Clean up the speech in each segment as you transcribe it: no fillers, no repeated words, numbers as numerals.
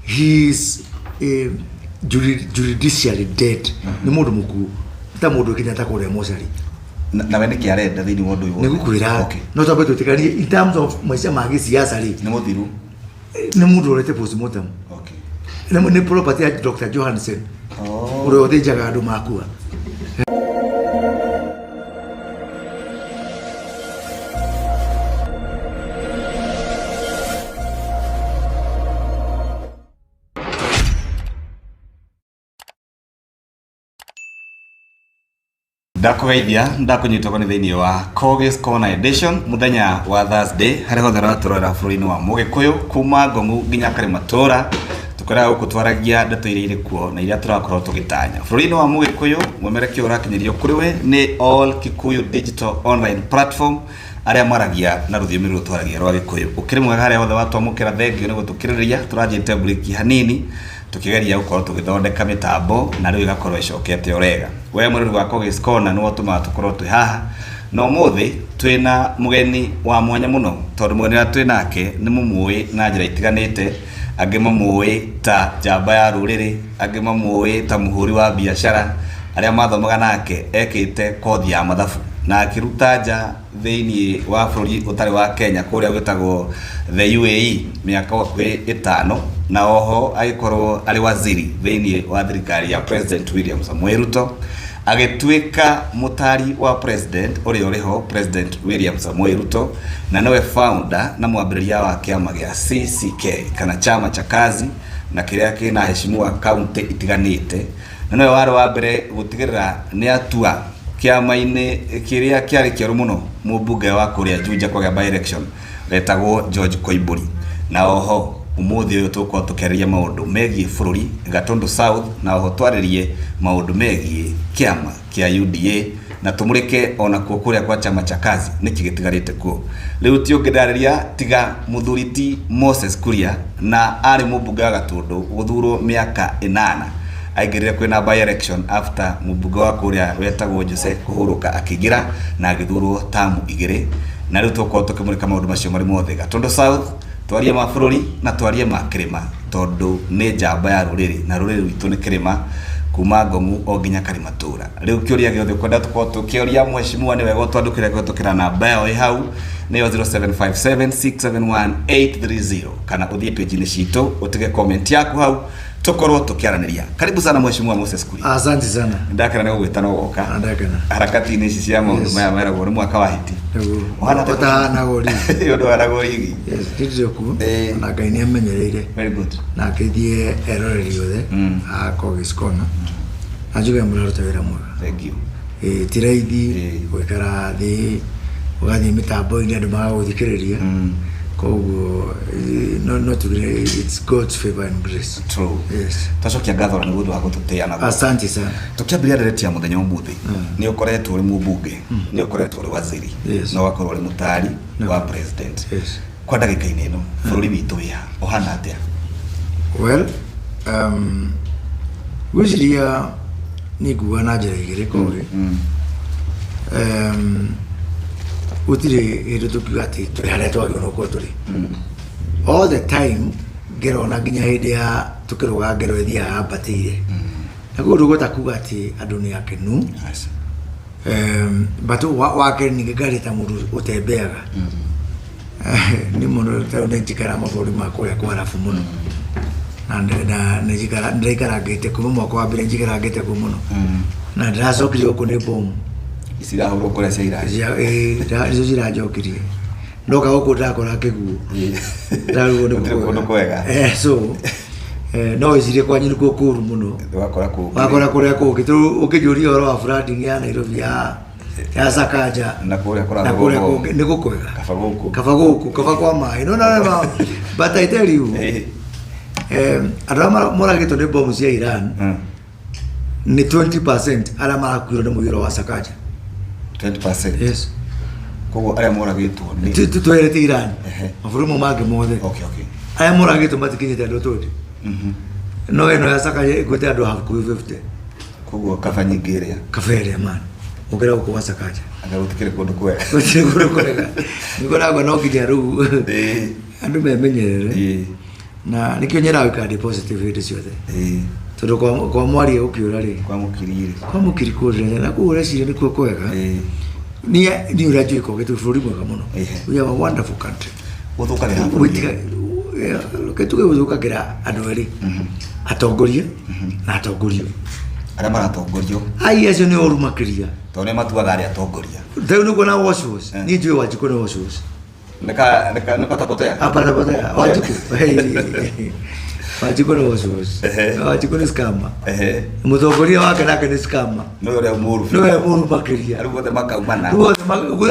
He is judicially dead. Nĩ mũndũ mũkuũ, ta mũndũ ũkinyata kũrĩa mocarĩ. Nawe nĩkĩ arenda thĩinĩ wa ũndũ ũyũ Nĩ wothe? gũkwĩra. No twambe twĩtĩkanie in terms of maica ma gĩsiasa rĩ, Nĩ mũthiru. Nĩ mũndũ ũrete postmortem. Nĩ property ya Dr. Johansen. Oh. Ũrĩa ũthĩnjaga andũ makua. Ndakũgeithia, ndakũnyita ũgeni thĩinĩ wa Kogi's Corner Edition mũthenya wa Thursday, harĩa hothe ũratũrorera bũrũri-inĩ wa Mũgĩkũyũ, kuma Ngong'u nginya Karimatũra. Tũkoragwo gũkũ twaragia ndeto iria irĩ kuo na iria tũrakorwo tũgĩtanya bũrũri-inĩ wa Mũgĩkũyũ. Mwemerekio ũrakinyĩrio kũrĩ we nĩ All Kikuyu Digital Online Platform, arĩa maragia na rũthiomi rũrũ twaragia rwa Gĩkũyũ. Ũkĩrĩ mwega harĩa hothe watwamũkĩra, thengio nĩ gũtũkĩrĩrĩria. Tũranjĩte mburĩki hanini tũkĩgeria gũkorwo tũgĩthondeka mĩtambo, na rĩu ĩgakorwo ĩcokete o wega. We mwĩrori wa Kogi's Corner nĩwe ũtũmaga tũkorwo twĩ haha, na ũmũthĩ twĩna mũgeni wa mwanya mũno, tondũ mũgeni ũrĩa twĩ nake nĩ mũmũĩ na njĩra itiganĩte. Angĩ mamũĩ ta njamba ya rũrĩrĩ, angĩ mamũĩ ta mũhũri wa biacara. Arĩa mathomaga nake, ekĩte kothi ya mathabu na akĩruta nja thĩinĩ wa bũrũri ũtarĩ wa Kenya, kũrĩa gwĩtagwo the UAE, mĩaka hakuhĩ 5, na oho agĩkorwo arĩ waziri thĩinĩ wa thirikari ya President William Samoei Ruto, agĩtuĩka mũtari wa president ũrĩa ũrĩho, President William Samoei Ruto, na nĩwe founder na mwambĩrĩria wa kĩama gĩa CCK, kana Chama cha Kazi, na kĩrĩa kĩna heshimiwa kaunti itiganĩte, na nĩwe warĩ wa mbere gũtigĩrĩra nĩ atua kĩama-inĩ kĩrĩa kĩarĩ kĩerũ mũno mũmbunge wa kũrĩa Juja kwagĩa by election wetagwo George Koimburi. Na oho ũmũthĩ ũyũ tũgũkorwo tũkĩarĩria maũndũ megiĩ bũrũri, Gatundu South, na oho twarĩrie maũndũ megiĩ kĩama kĩa UDA, na tũmũrĩke onakuo kũrĩa kwa Chama cha Kazi nĩkĩ gĩtigarĩte kuo. Rĩu ti ũngĩ ndarĩria tiga mũthuri ti Moses Kuria, na arĩ mũmbunge wa Gatundu gũthurwo mĩaka 8. Aingĩrire kwĩna by election after mũmbunge wa kũrĩa wetagwo Jose kũhurũka, akĩingĩra na agĩthurwo tamu 2, na rĩu tũgũkorwo tũkĩmũrĩka maũndũ macio marĩ mothe Gatundu South, twarie ma bũrũri na twarie ma kĩrĩma, tondũ nĩ njamba ya rũrĩrĩ, na rũrĩrĩ rwitũ nĩ kĩrĩma kuma Ngong'u o nginya Karimatũra. Rĩu kĩũria gĩothe ũkwenda tũkorwo tũkĩũria mheshimiwa, nĩ wega ũtwandĩkĩre kũhĩtũkĩra namba ĩyo ĩ hau, nĩyo 0757671830, kana ũthiĩ page-inĩ citũ ũtige comment yaku hau, tũkorwo tũkĩaranĩria. Karibu sana, Mheshimiwa Moses Kuria. Asante sana. Ndakena nĩ gũgwĩta no goka. Ndakena. Harakati-inĩ ici cia maũndũ maya meragwo nĩ mwaka wa hiti. Nĩguo. Ũhana atĩa? Ũtahanaga ũrigi. Ũndũ ũhanaga ũrigi. Yes, ndirĩ kuo. Na Ngai nĩ amenyereire. Very good. Na akeithie eroreri othe a Kogi's Corner. Na njuge mũraruta wĩra mwega. Thank you. Ĩĩ, ti raithi gũikara thĩ ũgathiĩ mĩtambo-inĩ andũ magagũthikĩrĩria. Koguo no tugire it's God's favor and grace. True. Yes. Twacokia ngatho na nĩ ũndũ wa gũtũtĩa naguo. Asante sana. Tũkĩambĩrĩria ndereti ya mũthenya ũmũthĩ, nĩ ũkoretwo ũrĩ mũmbunge, nĩ ũkoretwo ũrĩ waziri, na ũgakorwo ũrĩ mũtari wa president. Kwa ndagĩka-inĩ ĩno, bũrũri witũ wĩ ha, ũhana atĩa? Well, ngwĩciria niĩ nguga na njĩra igĩrĩ, Kogi. Gũtirĩ hĩndĩ tũkiuga atĩ tũrĩ harĩa twagĩrĩirwo nĩ gũkorwo tũrĩ. All the time ngero, ona nginya hĩndĩ ya tũkĩrũga ngero ĩthiaga yambatĩire. Na koguo ndũgũhota kuga atĩ andũ nĩ akenu. But wa kerĩ, ningĩ ngaria ta mũndũ ũtembeaga nĩ mũno, tondũ nĩ njikara mabũrũri ma kũrĩa kwa arabu mũno, na nĩ ndĩraikarangĩte kuma mwaka wa mbere, njikarangĩte kuo mũno, na ndĩracokire gũkũ nĩ bomu. Ici irahũrwo kũrĩa cia Irani. Icio ciranjokirie ndoka gũkũ, ndakora kĩguũ, ndarigwo nĩ Gũtirĩ kũndũ kwega. So no wĩcirie kwanyu nĩkuo kũru mũno. Wakora kũngĩ. Wakora kũrĩa kũngĩ. Tũ ũkĩnjũria ũhoro wa flooding ya Nairobi, ya Sakaja na kũrĩa na kũrĩa kũngĩ nĩ gũkwega. Kaba gũkũ. Kaba gũkũ, kaba kwa maĩ no na, but I tell you, andũ arĩa moragĩtwo nĩ bomu cia Iran nĩ 20% arĩa marakuirwo nĩ mũiyũro wa Sakaja. 20%? Yes. Koguo arĩa moragĩtwo nĩ Twerete Iran, mabũrũri mau mangĩ mothe, arĩa moragĩtwo matikinyĩte andũ 20, no ĩno ya Sakaja ĩkuĩte andũ hakuhĩ 50. Koguo kaba nyingĩ ĩrĩa. Kaba ĩrĩa man ũngĩra gũkũ gwa Sakaja. Anga gũtikĩrĩ kũndũ kwega. Gũtirĩ kũndũ kwega, nĩkoragwo no nginya rĩu andũ memenyerere. Na nĩkĩo nyendaga gũikara ndĩ positive hĩndĩ ciothe. Ĩĩ. Tondũ kwa mwaria gũkĩũra rĩ, Kwa mũkiri rĩ. Kwa mũkiri kũrĩra na kũu ũreciria nĩkuo kwega. Ĩĩ. Niĩ niĩ ũrĩa njũĩ koge twĩ bũrũri mwega mũno. Ehe. We have a wonderful country. Gũthũkagĩra bũrũri. Reke tuge gũthũkagĩra andũ erĩ. Atongoria na atongorio. Arĩa maratongorio. Ai acio nĩ oru makĩria. Tondũ nĩ matuaga arĩa atongoria. Rĩu nĩguo na wash wash. Eh. Niĩ njũĩ Wanjikũ nĩ wash wash. Nĩka nĩka nĩkatapotea. Hapana potea. Wanjikũ. Hey. Wanjikũ nĩ wash wash. Ehe. Wanjikũ nĩ scammer. Ehe. Mũtongoria wake nake nĩ scammer. Nĩwe ũrĩa mũũru. Nĩwe mũru makĩria. Rĩu othe makaumana. Rĩu othe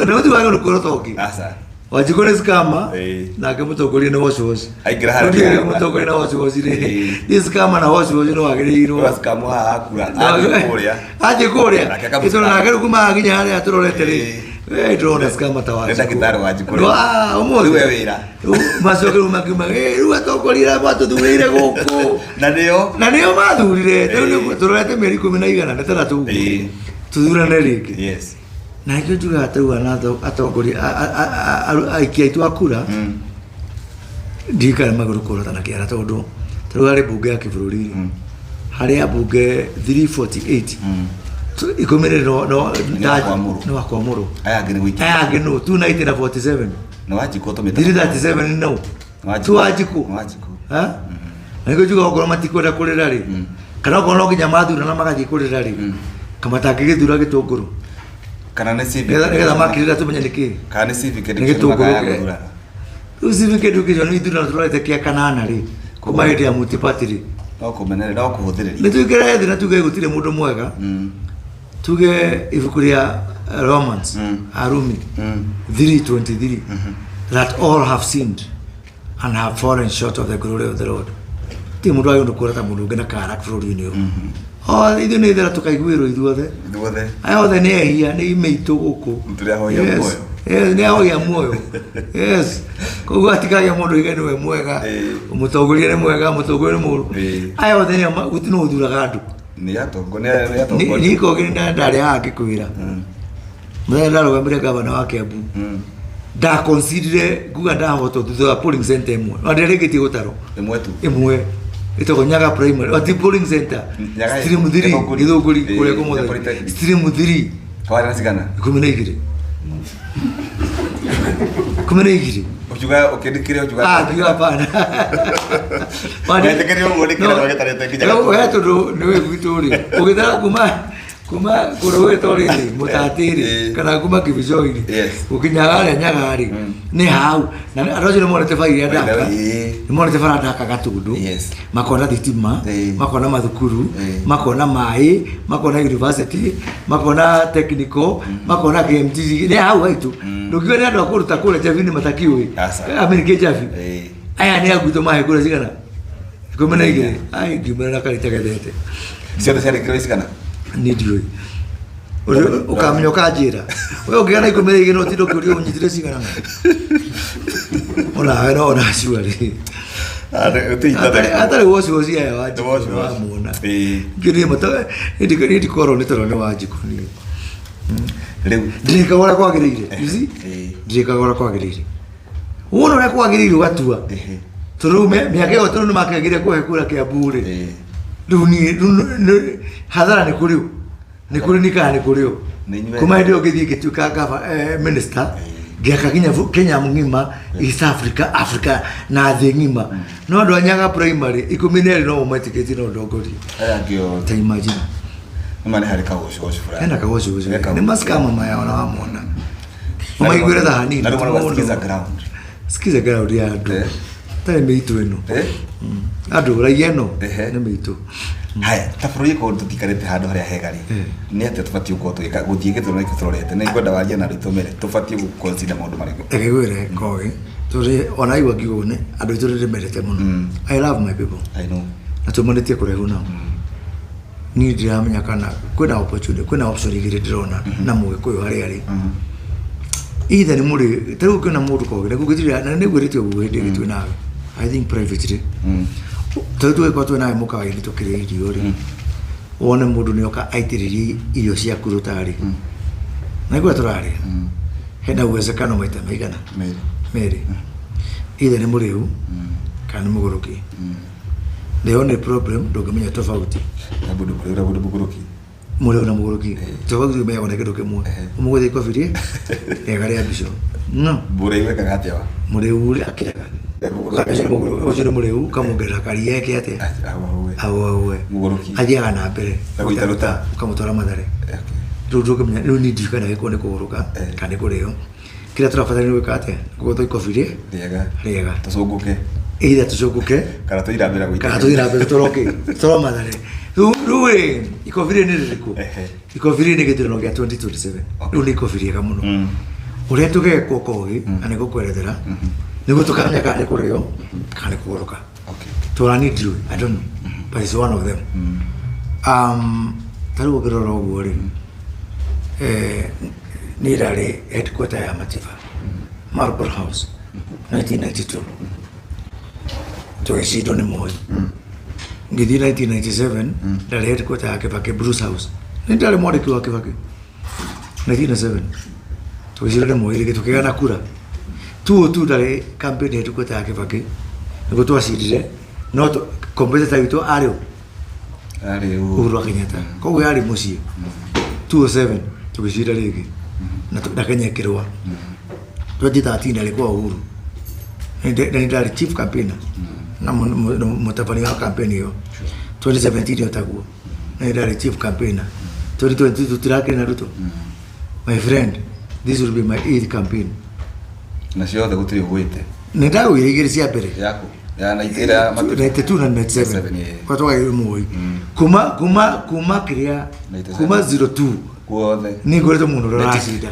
nĩ ũthiĩ wagĩrĩirwo nĩ kwĩrwo ta ũngĩ. Aca. Wanjikũ nĩ scammer. Ĩĩ. Nake mũtongoria nĩ wash wash. Aingĩra harĩa Ndiũĩ ndĩrona. mũtongoria na wash wash rĩ. Ĩĩ. Nĩ scammer na wash wash nĩ wagĩrĩirwo. Wacikamu haha akura. Athiĩ kũrĩa. Athiĩ kũrĩa. Nake akamũscam. Ĩtondũ nake rĩu kuma nginya harĩa tũrorete rĩ. Ĩĩ. Eh, ndĩrona scammer ta Nĩ Wanjikũ. ndagĩtarĩ Wanjikũ rĩu. Ah, ũmũthĩ. Rĩu e wĩra. Rĩu macoke rĩu makiuma, "Eh, rĩu atongoria arĩa matũthurĩire gũkũ." Na nĩo. Na nĩo mathurire. Rĩu Ĩĩ. nĩguo tũrorete mĩeri ikũmi na igana na ĩtandatũ ũguo. Ĩĩ. Tũthurane rĩngĩ. Yes. Na nĩkĩo njugaga tarĩu ona atongoria aikia aitũ a kura ndirikana magũrũ kũrota na kĩara tondũ tarĩu harĩ mbunge ya kĩbũrũri rĩ harĩ ambunge 348 ikũmi rĩ no Nĩ wa Kwamũrwo. nĩ wa Kwamũrwo. Aya angĩ nĩ gũikia. Aya angĩ no 290 na 47. Nĩ Wanjikũ tũmĩte. 337 no. Nĩ Wanjikũ. Tu Wanjikũ. Nĩ Wanjikũ. Ha? Na nĩkĩo njugaga okorwo matikwenda kũrĩra rĩ, kana okorwo no nginya mathurana magathiĩ kũrĩra rĩ, kamatangĩgĩthura gĩtũngũrũ. Kana nĩ civic. Nĩgetha makĩrĩra tũmenye nĩkĩ. Kana nĩ civic Nĩ education gĩtũngũrũ makaya kĩ- gũthurana. Rĩu civic education nĩ ithurano tũrorete kĩa kanana rĩ, kuma hĩndĩ ya multi-party rĩ. No kũmenerera, no kũhũthĩrĩria. Nĩ tuikare thĩ na tuge gũtirĩ mũndũ mwega. Tuge ibuku rĩa Romans, Arumi 3:23, that all have sinned and have fallen short of the glory of the Lord. Ti mũndũ wagĩrĩirwo nĩ kuona ta mũndũ ũngĩ na kara bũrũri-inĩ ũyũ. Ithuĩ nĩ ithera tũkaiguĩrwo ithuothe. Ithuothe. Aya othe nĩ ehia, nĩ imĩitũ gũkũ. Tũrĩ ahoya Yes. muoyo. Yes, nĩ ahoya muoyo. Yes. Koguo hatikagĩa mũndũ oige nĩwe mwega, Ĩĩ. mũtongoria nĩ mwega, mũtongoria nĩ mũũru. Ĩĩ. Aya othe nĩ gũtirĩ nũ ũthuraga andũ. Nĩ atongoria, nĩ atongoria. Niĩ kogi ndarĩ haha ngĩkwĩra. Mũthenya ndarũgamire gavana wa Kiambu. Ndaconsiderire nguga ndahotwo thutha wa polling center ĩmwe. Na ndĩarĩkĩtie gũtarwo. Ĩmwe tu. Ĩmwe. Ĩtagwo Nyaga Primary. Ati polling center. Nyaga Stream 3 Gĩthũngũri. Gĩthũngũri Ĩĩ, kũrĩa ya kũmũthenya. Polytechnic. Stream 3 Kwarĩ na cigana? 12. 12. Ũkiuga ũkĩndĩkĩria ũkiuga. Ah, ngiuga hapana. Wetĩkĩria ũguo nĩ kĩrĩa gĩtarĩte nginya No, we tondũ nĩwe gwitũ rĩ, ũgĩtara kuma kũrĩa gwĩtwo rĩrĩ mũtatĩ rĩ Ĩĩ. kana kuma Kibicoi-rĩ Yes. gũkinya harĩa Nyaga rĩ nĩ hau na andũ acio nĩ monete bara iria ndaka Ĩĩ. nĩ monete bara ndaka Gatũndũ Yes. makona thitima Ĩĩ. makona mathukuru Ĩĩ. makona maĩ makona university makona technical makona KMTC nĩ hau haitũ ndũngiuga nĩ andũ a kũruta kũrĩa Njabi-inĩ matakiũĩ Aca. amini kĩ Njabi Ĩĩ. aya nĩ agwitũ mahe kura cigana 12 ai ngiumĩra na karita gethete Ciothe ciandĩkirwo cigana? niĩ ndiũĩ ũkamenya ũkanjĩra we ũngĩgana 12 no ũtinde ũkĩũria ũnyitire cigana onawe no ona acuarĩ atarĩ woci aya Nĩ wash Wanjikũ wash. wamwona Ĩĩ. ngĩniĩ niĩ ndikorwo nĩ toro nĩ Wanjikũ niĩ Rĩu. ndirĩkaga ũrĩa kwagĩrĩire you see Ĩĩ. ndirĩkaga ũrĩa kwagĩrĩire wona ũrĩa kwagĩrĩire ũgatua Ĩhĩ. tondũ rĩu mĩaka ĩyo tondũ nĩmakĩagire kũhe kura Kiambu rĩ Ĩĩ. rĩu niĩ rĩu hathara nĩ kũrĩ ũ nĩ kũrĩ niĩ kana nĩ kũrĩ ũ Nĩ inyuĩ. kuma hĩndĩ ĩyo ngĩthiĩ ngĩtuĩka minister ngĩaka nginya Kenya ng'ima East Africa Africa na thĩ ng'ima no andũ a Nyaga primary 12 no metĩkĩtie no ndongorie. Aya angĩ othe. Ta imagine. Nĩ ma nĩ harĩ kagocogoco fulani. Hena kagocogoco. He kagocogoco. Nĩ maskama maya ona wamona ũmaiguĩre tha hanini. Na rĩu marauga sikiza ground. Sikiza ground ya andũ. Eh. Tarĩ mĩitũ ĩno. Eh? Andũ raia ĩno Ehe. nĩ mĩitũ. Haya, ta bũrũri korwo tũtikarĩte handũ harĩa hega rĩ, Eh. nĩ atĩa tũbatiĩ gũkorwo tũgĩka gũthiĩ gĩthurano gĩkĩ tũrorete? Nĩ ngwenda warie na andũ aitũ mere tũbatiĩ gũ-consider maũndũ marĩkũ? Reke ngwĩre Kogi, tũrĩ ona igua ngiuga nĩ andũ aitũ nĩndĩmendete mũno. I love my people. I know. Na tumanĩtie kũraihu nao. Niĩ ndiramenya kana kwĩna opportunity, kwĩna option igĩrĩ ndĩrona na Mũgĩkũyũ harĩa arĩ. Either nĩ mũrĩ, ta rĩu ũngĩona mũndũ Kogi, na ngũgĩtirĩ, na nĩ ngwĩrĩte ũguo hĩndĩ ĩngĩ twĩ nawe. I think privately. Ta rĩu tũgĩkorwo twĩ nawe mũkawa-inĩ tũkĩrĩa irio rĩ, wone mũndũ nĩoka aitĩrĩrie irio ciaku rũtarĩ. Na nĩguo tũrarĩa. Hena uwezekano maita maigana? Merĩ. Merĩ. Either nĩ mũrĩu, Kana nĩ mũgũrũki. The only problem, ndũngĩmenya tofauti. Na mũndũ mũrĩu na mũndũ mũgũrũki. Mũrĩu na mũgũrũki tofauti ũmenyagwo na kĩndũ kĩmwe. Ũmũgũthe ikobi rĩ rĩega rĩa mbico no. Mũrĩu ekaga atĩa wa? Mũrĩu rĩ akĩrega. Ũcio nĩ mũrĩu, ũkamwongerera karia eke atĩa? Awe. Awe. Mũgũrũki. Athiaga na mbere. Na gũita rũta. Ũkamũtwara Mathare. Rĩu ndũngĩmenya, rĩu niĩ ndiũĩ kana gĩkorwo nĩ kũgũrũka kana nĩ kũrĩo. Kĩrĩa tũrabatara nĩ gwĩka atĩa? Kũgũthwo ikobi rĩ Rĩega. Rĩega. Tũcũngũke. Either tũcũngũke kana tũthiĩ na mbere gũita. Kana tũthiĩ na mbere tũtwarwo kĩ? Tũtwarwo Mathare. Rĩu rĩ, ikobi rĩrĩ nĩ rĩrĩkũ? Ikobi rĩrĩ nĩ gĩthurano gĩa 2027. Rĩu nĩ ikobi rĩega mũno. Ũrĩa tũgekwo kogi na nĩ ngũkwerethera nĩguo tũkamenya kana nĩ kũrĩo kana nĩ kũgũrũka. Tũrani ndiũĩ, I don't know, but it's one of them. Ta rĩu ũngĩrora ũguo rĩ, niĩ ndarĩ headquarter ya Matiba, Marble House, 1992. Tũgĩcindwo nĩ Moi. Ngĩthiĩ 1997, ndarĩ headquarter ya Kibaki, Bruce House. Nĩ ndarĩ mwandĩki wa Kibaki. 1997. Tũgĩcindwo nĩ Moi rĩngĩ, tũkĩgana kura. 202 ndarĩ campaign headquarter ya Kibaki. Nĩguo twacindire, no competitor witũ arĩ ũ? Arĩ ũ? Uhuru wa Kenyatta. Koguo yarĩ mũciĩ. 207 tũgĩcinda rĩngĩ. Na Kenya ĩkĩrũa. 2013 ndarĩ kwa Uhuru. Na nĩ ndarĩ chief campaigner. Na mũtabania wa campaign ĩyo. 2017 otaguo. Na nĩ ndarĩ chief campaigner. 2022 tũtirakĩrĩ na Ruto. My friend, this will be my eighth campaign. Na ciothe gũtirĩ ũgwĩte. Nĩ ndagũire igĩrĩ cia mbere. Yaku. Ya na ĩrĩa ya Matiba. 92 na 97. 97, yeah. Kwa twagĩrĩirwo Moi. Kuma kĩrĩa 97. kuma 02 Guothe. nĩ ngoretwo mũndũ ũrĩa ũracinda.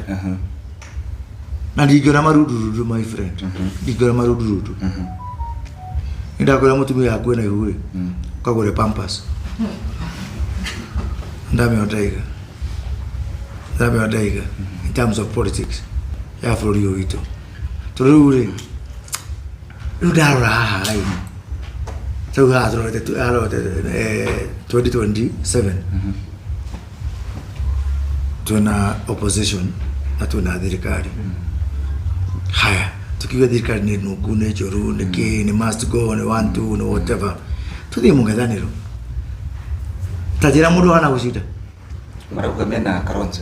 Na ndingĩona marundurundu, my friend. Ndingĩona marundurundu. Nĩ ndakwĩra mũtumia yaku ena ihu rĩ, ũkagũre Pampers. Ndamĩona ndaiga. Ndamĩona ndaiga in terms of politics ya bũrũri ũyũ witũ. Tondũ rĩu rĩ, rĩu ndarora haha rĩ, rĩu haha tũrorete 2027 twĩna opposition na twĩna thirikari. Haya, tukiuga thirikari nĩ nungu, nĩ njũru, nĩ kĩ, nĩ must go, nĩ one two, nĩ whatever, tũthiĩ mũng'ethanĩro, ta njĩra mũndũ hana gũcinda. Marauga mena Kalonzo.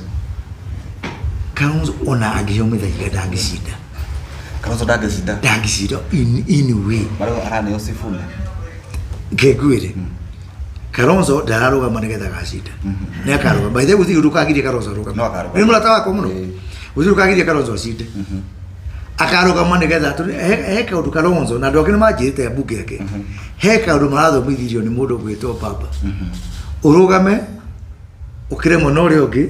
Kalonzo ona angĩheo mĩthaiga ndangĩcinda. Kalonzo ndangĩcinda. Ndangĩcinda in any way. Marauga araneo Sifuna. Ngĩngwĩre Kalonzo ndararũgama nĩgetha agacinda, nĩ akarũgama. By the way, gũtirĩ ũndũ ũkagiria Kalonzo arũgame. No akarũgama. Nĩ mũrata wakwa mũno. Gũtirĩ ũkagiria Kalonzo acinde. Akarũgama nĩgetha he kaũndũ Kalonzo na andũ angĩ nĩ manjĩrĩte mbunge yake, he kaũndũ marathomithirio nĩ mũndũ ũgwĩtwo baba, ũrũgame ũkĩre mwena ũrĩa ũngĩ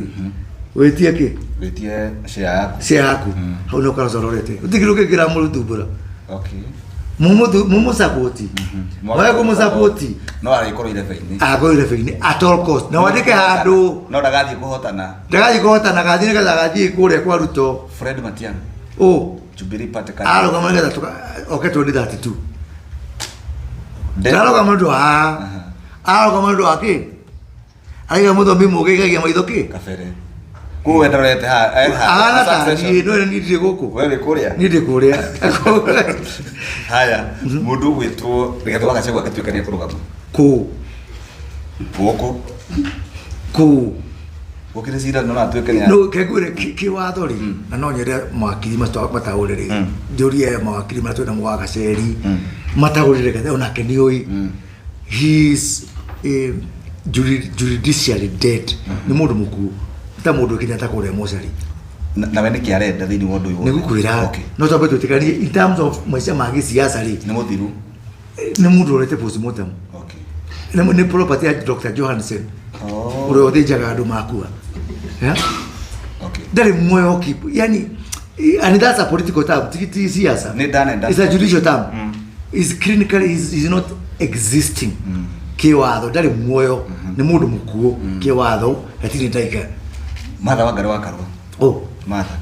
wĩtie kĩ? Wĩtie share yaku. Share yaku. Hau nĩho Kalonzo arorete, gũtirĩ kĩndũ kĩngĩ kĩramũthumbũra. Mumũsapoti, mwage kũmũsapoti. No arĩkorwo irebe-inĩ. Akorwo irebe-inĩ at all cost, na wandĩke handũ. No ndagathiĩ kũhotana. Ndagathiĩ kũhotana, gathiĩ nĩgetha gathiĩ kũrĩa kwa Ruto. Fred Matiang'i. Ũ? Jubilee Party Arũgama nĩgetha oke 2032. Ndarũgama nĩ ũndũ wa haha, arũgama nĩ ũndũ wa kĩ? Araiga mũthomi mũgĩ igagia maitho kĩ? Kabere. Koguo we ndarorete ha ha. Ahana ta niĩ, no niĩ ndirĩ gũkũ. We wĩ kũrĩa. Niĩ ndĩ kũrĩa. Haya, mũndũ ũgwĩtwo Rigathĩ wa Gachagua agĩtuĩka nĩ ekũrũgama. Kũ? Gũkũ. Kũ? Gũkĩrĩ cira no atuĩke nĩ. No kengwĩre kĩwatho rĩ, na no nyende mawakiri mataũrĩre rĩ. Njũrie mawakiri marĩa twĩna wa Gaceri mataũrĩre getha onake nĩ ũĩ. He is judicially dead. Nĩ mũndũ mũkuũ. Ta mũndũ Kenyatta kũrĩa mocarĩ. Nawe nĩkĩ arenda thĩinĩ wa ũndũ ũyũ? Nĩ gũkwĩra. No twambe twĩtĩkanie in terms of maica ma gĩsiasa rĩ. Nĩ mũthiru. Nĩ mũndũ ũrete postmortem. Nĩ property ya Dr. Johansen. Ũrĩa ũthĩnjaga andũ makua. Yeah? Ndarĩ muoyo keep. Yani, and that's a political term. Ti siasa. Nĩ done and done. It's a judicial term. Is clinically is not existing. Kĩwatho ndarĩ muoyo, nĩ mũndũ mũkuũ kĩwatho, hatirĩ ndaiga. Martha Wangari wa Karua. Oh. Martha.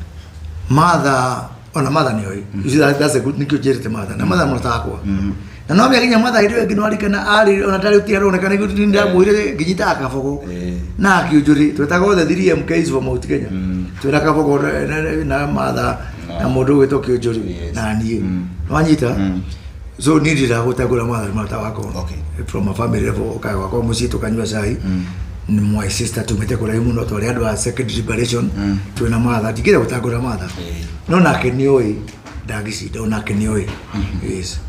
Martha, ona Martha nĩ oĩ. You see, that's a good, nĩkĩo njĩrĩte Martha. Na Martha mũrata wakwa. Na no mĩakinya Martha hĩndĩ ĩyo ĩngĩ no arikana arĩ ona ndarĩ ũtiaroneka nĩguo ndamwĩrire ngĩnyita Kabogo. Na akĩũnjũri twetaga othe 3 MKs for Mount Kenya. Twĩna Kabogo na Martha na mũndũ ũgwĩtwo Kĩũnjũri na niĩ. Wanyita? So niĩ ndiragũtagũra Martha nĩ mũrata wakwa. Okay. From a family level ũkaga gwakwa mũciĩ tũkanyua cai. Nĩ my sister tumĩte kũraihu mũno twarĩ andũ a second liberation twĩna Martha ndingĩenda gũtangũra Martha. No nake nĩ oĩ ndangĩcinda onake nĩ oĩ. Yes.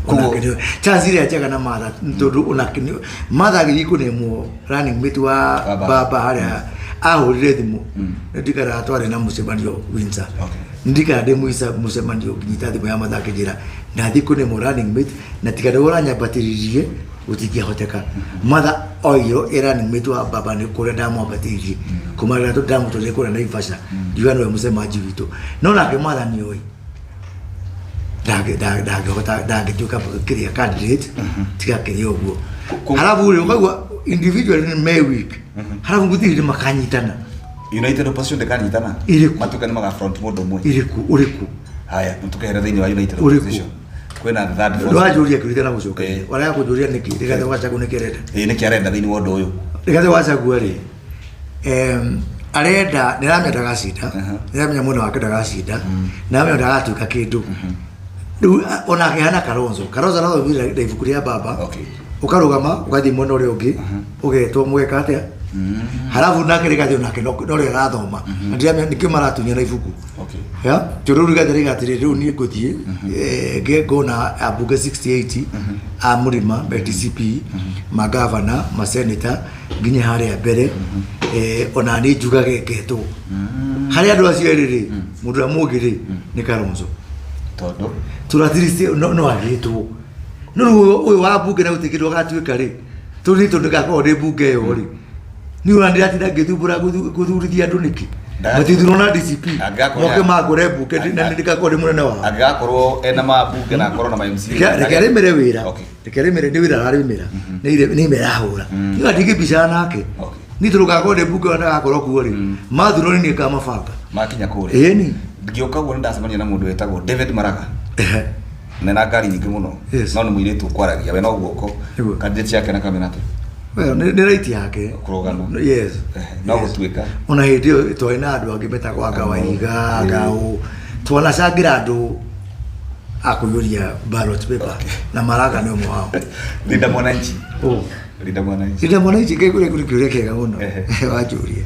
Onake nĩ oĩ. Chance ĩrĩa njega na Martha tondũ onake nĩ Martha agĩthiĩ kũnemwo running mate wa Wa baba. baba harĩa ahũrire thimũ nĩ ndikaraga twarĩ na mũcemanio Windsor. Okay. Ndikara ndĩ mũica mũcemanio ngĩnyita thimũ ya Martha akĩnjĩra ndathiĩ kũnemwo running mate na tiga nĩwe ũranyambatĩririe gũtingĩahoteka. Martha oirwo ĩ running mate wa baba nĩ kũrĩa ndamwambatĩirie kuma rĩrĩa ndamũtwarire kũrĩa Naivasha ngiuga nĩwe mũcemanji witũ no nake Martha nĩ oĩ ndangĩhota ndangĩtuĩka kĩrĩa candidate tiga kĩrĩa ũguo halafu rĩ ũkaigua individually nĩ me weak halafu gũtirĩ hĩndĩ makanyitana. United Opposition ndĩkanyitana. Ĩrĩkũ? Matuĩka nĩ maga front mũndũ ũmwe. Ĩrĩkũ ũrĩkũ? Haya, nĩtũkehere thĩinĩ wa United Ũrĩkũ? Opposition. Kwĩna the third force. Ndũranjũria kĩũria na gũcokeria. Eh. Warega kũnjũria nĩkĩ Rigathĩ wa Gachagua nĩkĩ arenda? Ĩĩ, nĩkĩ arenda thĩinĩ wa ũndũ ũyũ? Rigathĩ wa Gachagua rĩ, arenda nĩaramenya ndagacinda, nĩaramenya mwena wake ndagacinda, nĩaramenya ndagatuĩka kĩndũ. Rĩu onake hana Kalonzo. Kalonzo arathomire na ibuku rĩa baba. Okay. Ũkarũgama ũgathiĩ mwena ũrĩa ũngĩ ũgetwo mũgeka atĩa halafu nake Rigathĩ onake no rĩo arathoma na ndiramenya nĩkĩo maratunyana ibuku. Okay. Ya tondũ rĩu Rigathĩ rĩga atĩrĩ rĩu niĩ ngũthiĩ ngona ambunge 68 a mũrĩma me DCP magavana maseneta nginya harĩa mbere ona niĩ njugage ngetwo harĩ andũ acio erĩ rĩ mũndũ ũrĩa mũngĩ rĩ nĩ Kalonzo. Tondũ tũratirisi no agĩtwo no rĩu ũyũ wa mbunge na gũtirĩ kĩndũ agatuĩka rĩ tondũ niĩ tondũ ndĩgakorwo ndĩ mbunge ĩyo rĩ niĩ ona ndĩratinda ngĩthumbũra gũthurithia andũ nĩkĩ matithurwo na DCP Angĩgakorwo moke mangore mbunge na nĩ ndĩgakorwo ndĩ mũnene wao. Angĩgakorwo ena mabunge na akorwo na ma MCA. Reke arĩmĩre wĩra. Okay. Reke arĩmĩre nĩ wĩra ararĩmĩra nĩ ime arahũra niĩ ona ndingĩbicana nake. Okay. Niĩ tondũ ngakorwo ndĩ mbunge ona ndagakorwo kuo rĩ mathurwo nĩ niĩ ngamabanga. Makinya kũrĩa. Ĩni. Ngĩũka ũguo nĩndacemania na mũndũ wetagwo David Maraga. Na na ngari nyingĩ mũno. Yes. No nĩ mũirĩtu ũkwaragia we no guoko. Nĩguo. Candidate yake na kamena atĩa? Well, nĩ right yake. Kũrũgama. Yes. No Yes. gũtuĩka. Ona hĩndĩ ĩyo twarĩ na andũ angĩ metagwo anga Waiga anga ũ twanacangĩra andũ a kũiyũria ballot paper na Maraga nĩ ũmwe wao. Linda Mwananchi. Oh. Linda Mwananchi. Linda Mwananchi kĩrĩa kũrĩ kĩũria kĩega mũno Ehe. wanjũria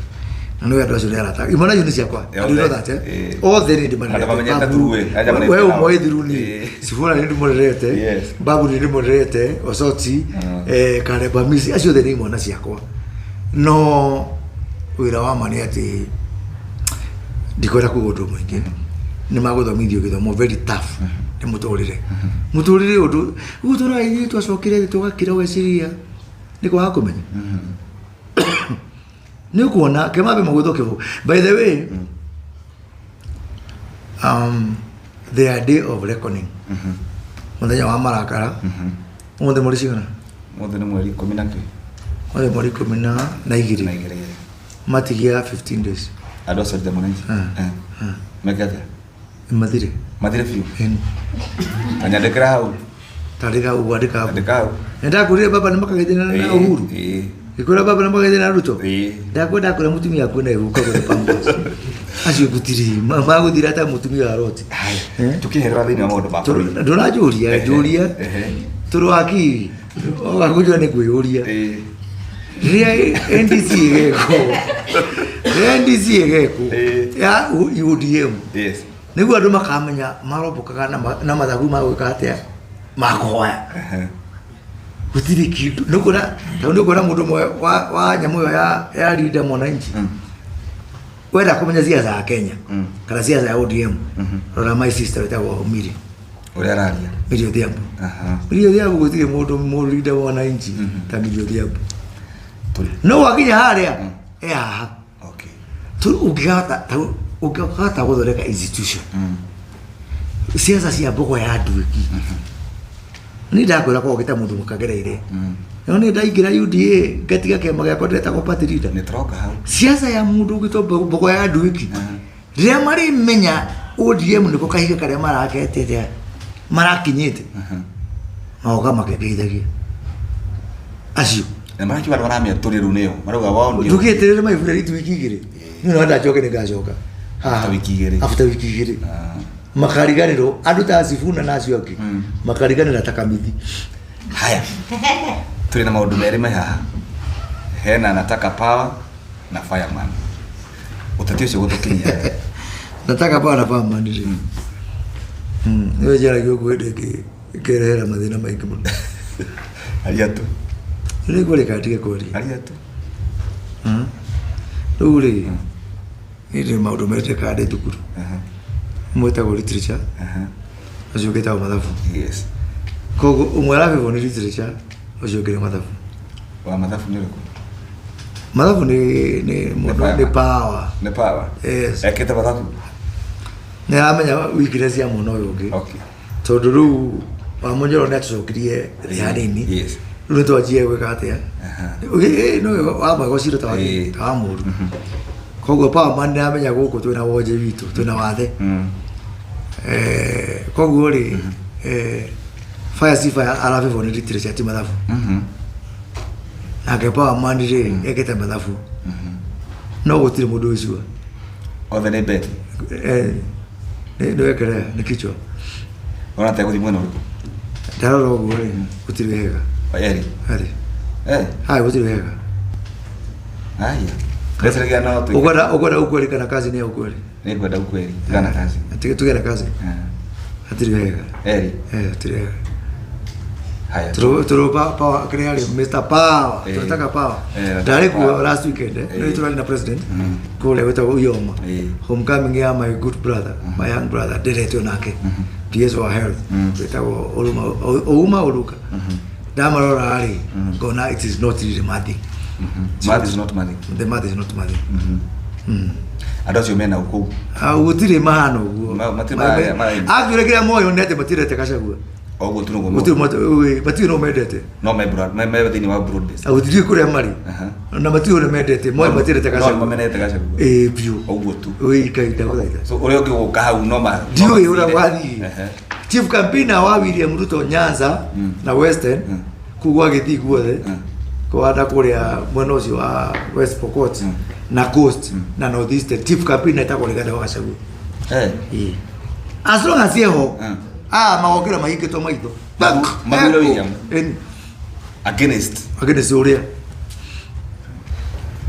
na nĩwe andũ acio nĩ arata imwana icio nĩ ciakwa. Eh, And you know othe. that, eh? Eh. Othe nĩ ndĩmarerete. Andũ mamenyete Babu, through we, aja we marerete ũmwe nao. wĩ through niĩ. Eh. Sifuna nĩ ndĩmũrerete. Yes. Babu nĩ ndĩmũrerete Osoti Karemba Misi acio othe nĩ imwana ciakwa no wĩra wa ma nĩ atĩ ndikwenda kuga ũndũ mũingĩ nĩ magũthomithio gĩthomo very tough nĩ mũtũrĩre mũtũrĩre ũndũ rĩu tũraga ithuĩ twacokire thĩ tũgakira ũgeciria nĩ kwaga kũmenya nĩ ũkuona kĩmambe magũthwo kĩbũ. By the way, their day of reckoning mũthenya wa marakara ũmũthĩ mweri cigana? Mũthĩ nĩ mweri ikũmi na kĩ? Ũmũthĩ mweri ikũmi na na igĩrĩ. Igĩrĩ. Matigia 15 days. Andũ acio Linda Mwananchi. Meke atĩa? Mathire. Mathire biũ. Ĩni. Tanyandĩkĩra hau. Tandĩka ũguo andĩka hau. Andĩka hau. Nĩndakwĩrire baba nĩmakagethana na Uhuru. Ngĩkwĩra baba nĩmakagethana na Ruto. Ndakwenda kwĩra mũtumia akuona ihu kagũre Pampers. Acio gũtirĩ magũthira ta mũtumia wa Loti. Eh? Tukĩherera thĩinĩ wa maũndũ ma bũrũri. Ndũranjũria njũria Ehe. tũrũ akiri ogakũnjũra nĩ kwĩyũria rĩrĩa NDC ĩgekwo rĩrĩa NDC ĩgekwo ya UDM Yes. nĩguo andũ makamenya marombokaga na mathagu magwĩka atĩa makũhoya gũtirĩ kĩndũ nĩkuona tondũ nĩkuona mũndũ ũmwe wa nyamũ ĩyo ya Linda Mwananchi wenda kũmenya siasa ya Kenya kana siasa ya ODM rora my sister wĩtagwo Miri. Ũrĩa araria. Miri Odhiambo. Aha. Miri Odhiambo gũtirĩ mũndũ mũrinda mwananchi ta Miri Odhiambo. Tũrĩ- No wakinya harĩa e haha. Okay. Ũngĩhota ũngĩhota gũthondeka institution siasa cia mbogo ya nduĩki nĩ ndakwĩra kwa ũgĩta mũndũ mũkagereire no nĩ ndaingĩra UDA ngatiga kĩama gĩakwa ndĩretagwo party leader. Nĩ tũroka hau. Siasa ya mũndũ ũgĩtwo mbogo ya nduĩki rĩrĩa marĩmenya ODM nĩko kahiga karĩa maraketete marakinyĩte magoka makĩngeithagia acio. Na marakiuga andũ maramĩatũrĩ rĩu nĩyo. Marauga wao ndio. Ndũgĩeterere maibura rĩtu wiki igĩrĩ niĩ no ndacoke nĩ ngacoka haha. After wiki igĩrĩ. After wiki igĩrĩ. Ah. Makariganĩrwo andũ ta Sifuna na acio angĩ makariganĩra ta kamithi. Haya, tũrĩ na maũndũ merĩ me haha, hena Nataka Power na Fireman. Ũteti ũcio gũtũkinyia? Nataka Power na Fireman rĩ, nĩwe njaragia ũguo hĩndĩ ĩngĩ ĩkerehera mathĩna maingĩ mũno. Aria tu. Nĩ ngwaria kana ndige kwaria? Aria tu. Rĩu rĩ, niĩ ndĩ maũndũ merĩ ndekaga ndĩ thukuru. Ũmwe wĩtagwo literature, ũcio ũngĩ wĩtagwo mathabu. Koguo ũmwe arabĩbwo nĩ literature, ũcio ũngĩ nĩ mathabu. Wa mathabu nĩ ũrĩkũ? Mathabu nĩ mũndũ nĩ power. Nĩ power. Yes. Ekĩte mathabu. Nĩ aramenya weakness ya mwana ũyũ ũngĩ. Tondũ rĩu Wamunyoro nĩ atũcokirie thĩ hanini. Rĩu nĩ twanjie gwĩka atĩa? No wamwega ũciro ta ta wa mũru. Koguo power man nĩ aramenya gũkũ twĩna wonje witũ, twĩna wathe. Koguo rĩ, fire si fire arabĩbwo nĩ literature ti mathabu. Nake power man rĩ, ekĩte mathabu. No gũtirĩ mũndũ wĩ sure. Othe nĩ bet. Nĩ wekelea nĩ kichwa. Ona ta gũthiĩ mwena ũrĩkũ? Ndarora ũguo rĩ, gũtirĩ wega. Eri. Harĩ. Eh. Haya, gũtirĩ wega. Haya. Ndeciragia no tu. Ũkwenda ukweli kana kazi nĩ ya ukweli? Nĩ ngwenda ukweli. Tigana kazi. Tuge na kazi. Hatirĩ wega. Eri. Hatirĩ wega. Haya. Turu power kĩrĩa rĩ, Mr. Power. Tunataka power. Nataka Ndarĩ kuo power. last weekend. Nĩ tũrarĩ na president. Kũrĩa gwĩtagwo Uyoma. Homecoming ya my good brother, my young brother, nderetwo nake. PS wa health. Wĩtagwo Oruma Ouma Oluka. Ndamarora rĩ, ngona it is not really mathing. Math is not money. The math is not mathing. Andũ acio mena ũkũu. Gũtirĩ mahana ũguo. Matirĩ Actually kĩrĩa moyo nĩ atĩ matirete Gachagua. Oguo tu nĩguo. Gũtirĩ matirĩ no mendete. No me broad, me thĩinĩ wa broad base. Gũtirĩ kũrĩa marĩ. Na matirĩ ũrĩa mendete. Moyo matirete No Gachagua. mamenete Gachagua. Ĩĩ biũ. Oguo tu. Ĩĩ Ngai ndagũthaitha. So ũrĩa ũngĩ gũka hau no ma. Ndiũĩ ũrĩa gwathiĩ. Chief campaigner wa William Ruto Nyanza na Western kũu gwa Gĩthii guothe kwanda kũrĩa mwena ũcio wa West Pokot na Coast na North Eastern, chief campaigner etagwo Rigathi wa Gachagua. As long as eho, magokĩra mahingĩtwo maitho. Mathure William. Ĩni. Against. Against ũrĩa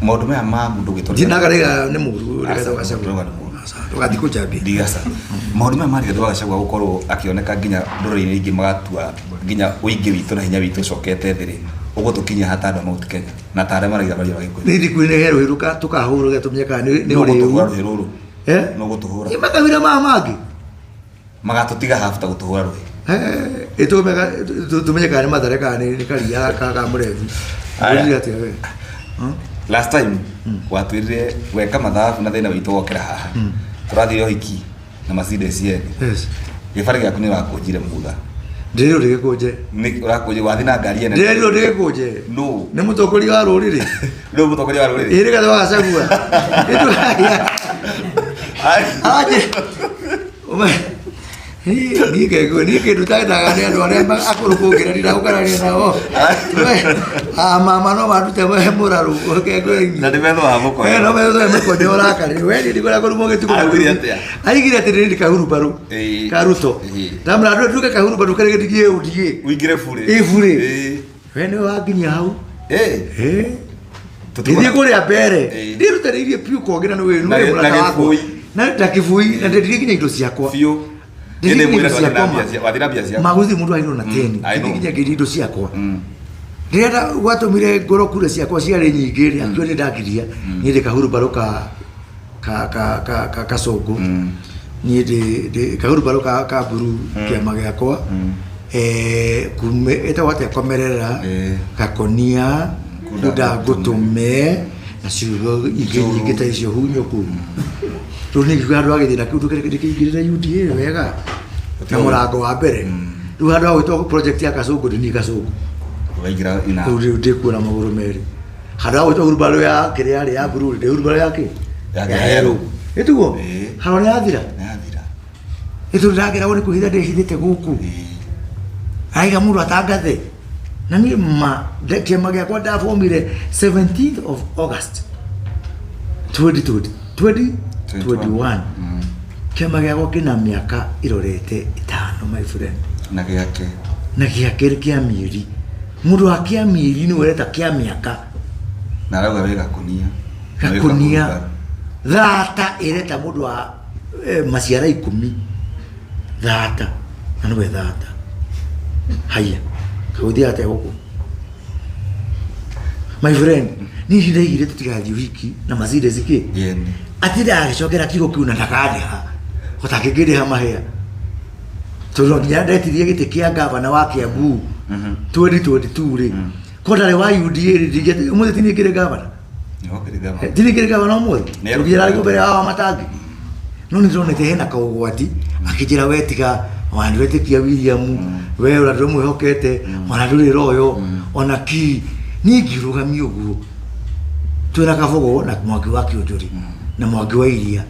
Maũndũ maya ma mũndũ gwĩtwo ndinaga rĩga nĩ mũru Rigathi wa Aca, Gachagua. ndauga nĩ mũru. Aca, ndũgathiĩ kũnjambia. Ndigasa. Maũndũ maya ma Rigathi wa Gachagua gũkorwo akĩoneka nginya ndũrĩrĩ-inĩ ingĩ magatua nginya ũingĩ witũ na hinya witũ ũcokete thĩ rĩ, ũgũtũkinyia ha ta andũ a Mount Kenya na ta arĩa maraiga maria Gĩkũyũ? Nĩ ndikuĩ nĩ he rũhĩ tũkahũrwo tũmenye kana nĩ Nũ ũgũtũhũra ũrĩu. rũhĩ rũrũ? Eh? Nũ ũgũtũhũra? Ĩ makabira maya mangĩ. Magatũtiga habu ta gũtũhũra rũhĩ. Tũmenye kana nĩ Mathare kana nĩ karia ka mũrethi. Aya. Ũrire atĩa we? Last time watwĩrire weka mathabu na thĩna witũ wokĩra haha. Tũrathire ũhiki na Mercedes yene. Yes. Gĩbarĩ gĩaku nĩ ũrakũnjire mũgũtha. Ndĩrirwo ndĩgĩkũnje. Nĩ ũrakũnjire wathiĩ na ngari ene. Ndĩrerirwo ndĩgĩkũnje. Nũ? Nĩ mũtongoria wa rũrĩrĩ. Nũ mũtongoria wa rũrĩrĩ? Ĩ Rigathi wa Gachagua. Aje. Niĩ kengwe niĩ kĩndũ tandaga nĩ andũ arĩa akũrũ kũngĩra ndinagũkarania nao. Mama no mandute mũrarũ kengwe. Na nĩ metho wa mũkonyo. No metho wa mũkonyo ũrakarire. We niĩ ndikwenda kũrumwo gĩtukũ. Augire atĩa? Aigire atĩ nĩ kahurubarũ. Ĩĩ. Ka Ruto. Ĩĩ. Ndamwĩra andũ nduke kahurubarũ karĩa gĩthiĩ UDA. Ũingĩre burĩ. Ĩ burĩ. Ĩĩ. We nĩ wanginyia hau. Ĩĩ. Ĩ. Tũtikona- Ngĩthiĩ kũrĩa mbere. Ĩĩ. Ndĩrutanĩirie biũ kuongerera nĩ wĩ Na nĩ mũrata na wakwa. gĩbũi. Na kĩbui na ndendirie nginya indo ciakwa. Biũ. Ndĩrĩ Ĩndĩ indo mwĩra wathiĩ na ciakwa mbia ma. wathiĩ na mbia ciaku. Magũthiĩ mũndũ airwo na teni. I know. Ngĩthiĩ nginya ngĩendia indo ciakwa. Rĩrĩa gwatũmire ngorwo kura ciakwa ciarĩ nyingĩ rĩ, akiuga nĩ ndakiria. Niĩ ndĩ kahurubarũ ka ka ka ka ka kacũngũ. Niĩ ndĩ kahurubarũ ka mburu kĩama gĩakwa. Kume ĩtagwo atĩa komerera, gakonia, Kunda kunda ngũtũme na ciugo ingĩ nyingĩ ta icio hunyũku. Rĩu nĩ ngiuga handũ ha gĩthĩna kĩu ndũkĩingĩrĩra UDA wega na mũrango wa mbere. Rĩu handũ ha gwĩtwo project ya Kasũngũ ndĩ niĩ Kasũngũ. Ũraingĩra ina. Rĩu rĩu ndĩkuo na magũrũ merĩ. Handũ ha gwĩtwo hurumbarũ ya kĩrĩa rĩ ya mburu ndĩ hurumbarũ ya kĩ? Ya Ya yerũ. yerũ. Ĩtiguo? Ĩĩ. Haro nĩ yathira. Nĩ yathira. Ĩtũ ndĩrageragwo nĩ kwĩhitha ndĩhithĩte gũkũ. Araiga mũndũ atangathe. Na niĩ ma kĩama gĩakwa ndabomire 17th of August 2020 2021. Kĩama gĩakwa kĩna mĩaka ĩrorete 5, my friend. Na gĩake. Na gĩake kĩa mĩeri. Mũndũ wa kĩa mĩeri nĩwe ũreta kĩa mĩaka. Na arauga wĩ gakunia. Gakunia. Thata ĩreta mũndũ wa maciara 10. Thata. Na nĩwe thata. Haya. Kaũthiĩ atĩa gũkũ? My friend, niĩ ndaigire tũtigathiĩ ũhiki na Mercedes kĩ? Yene. Atinda agĩcokera kiugo kĩu na ndakandĩha. Gũtangĩkĩndĩha mahĩa. Tondũ nginya ndetirie gĩtĩ kĩa gavana wa Kiambu 2022 rĩ. Ko ndarĩ wa UDA rĩ, ndingĩeti ũmũthĩ ti niĩ ngĩrĩ gavana. Ti niĩ ngĩrĩ gavana ũmũthĩ. Nĩ Tondũ nginya ndarĩ mbere ya Wamatangi. No nĩ ndĩronete hena kaũgwati akĩnjĩra we tiga ona ndũretĩkia William, we ona ndũmwĩhokete, ona ndũrĩ royo, ona ki. Niĩ ngĩrũgamia ũguo twĩna Kabogo na Mwangi wa Kĩũnjũri na Mwangi wa Iria,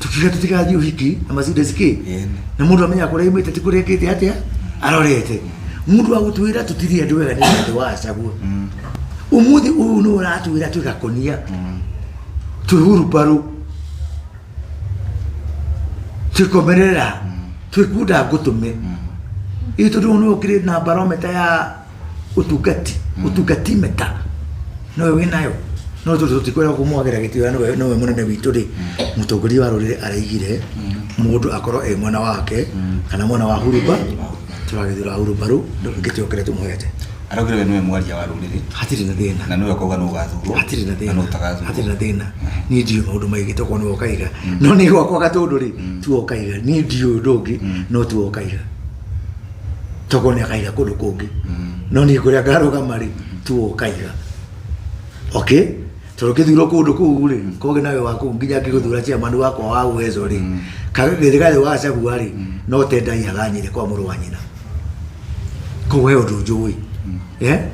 tukiuga tũtigathiĩ ũhiki na Mercedes kĩ, na mũndũ amenya kũrĩa aumĩte ti kũrĩa ekĩte atĩa arorete. Mũndũ wa gũtwĩra tũtirĩ andũ wega nĩ Rigathĩ wa Gachagua. Ũmũthĩ ũyũ nĩ ũratwĩra twĩ gakonia, twĩ hurumbarũ, twĩ komerera, twĩ kunda ngũtũme. Ĩ tondũ nĩ ũkĩrĩ na barometa ya ũtungati, ũtungati meta nowe wĩnayo, no tondũ tũtikwenda kũmwagĩra gĩtĩo na nĩwe mũnene witũ rĩ, mũtongoria wa rũrĩrĩ araigire mũndũ akorwo e mwena wake kana mwena wa hurumba, tũragĩthura hurumbarũ gĩtĩo kĩrĩa tũmũhete. Araugire we nĩwe mwaria wa rũrĩrĩ. Hatirĩ na thĩna. Na nĩwe ũkauga nũ ũgathurwo. Hatirĩ na thĩna. Na nũ ũtagathurwo. Hatirĩ na thĩna. Niĩ ndiũĩ maũndũ maingĩ tokorwo nĩwe ũkaiga. No nĩ gwakwa Gatũndũ rĩ, tiwe ũkaiga. Niĩ ndiũĩ ũndũ ũngĩ, no tiwe ũkaiga. Tokorwo nĩ akaiga kũndũ kũngĩ. No niĩ kũrĩa ngarũgama rĩ, tiwe ũkaiga. Okay? Tondũ ngĩthurwo kũndũ kũu rĩ, koge nawe wa kũu nginya ngĩgũthura chairman wakwa wa Uwezo rĩ, Rigathĩ wa Gachagua rĩ, no tenda ihaga nyire kwa mũrũ wa nyina. Koguo he ũndũ njũĩ.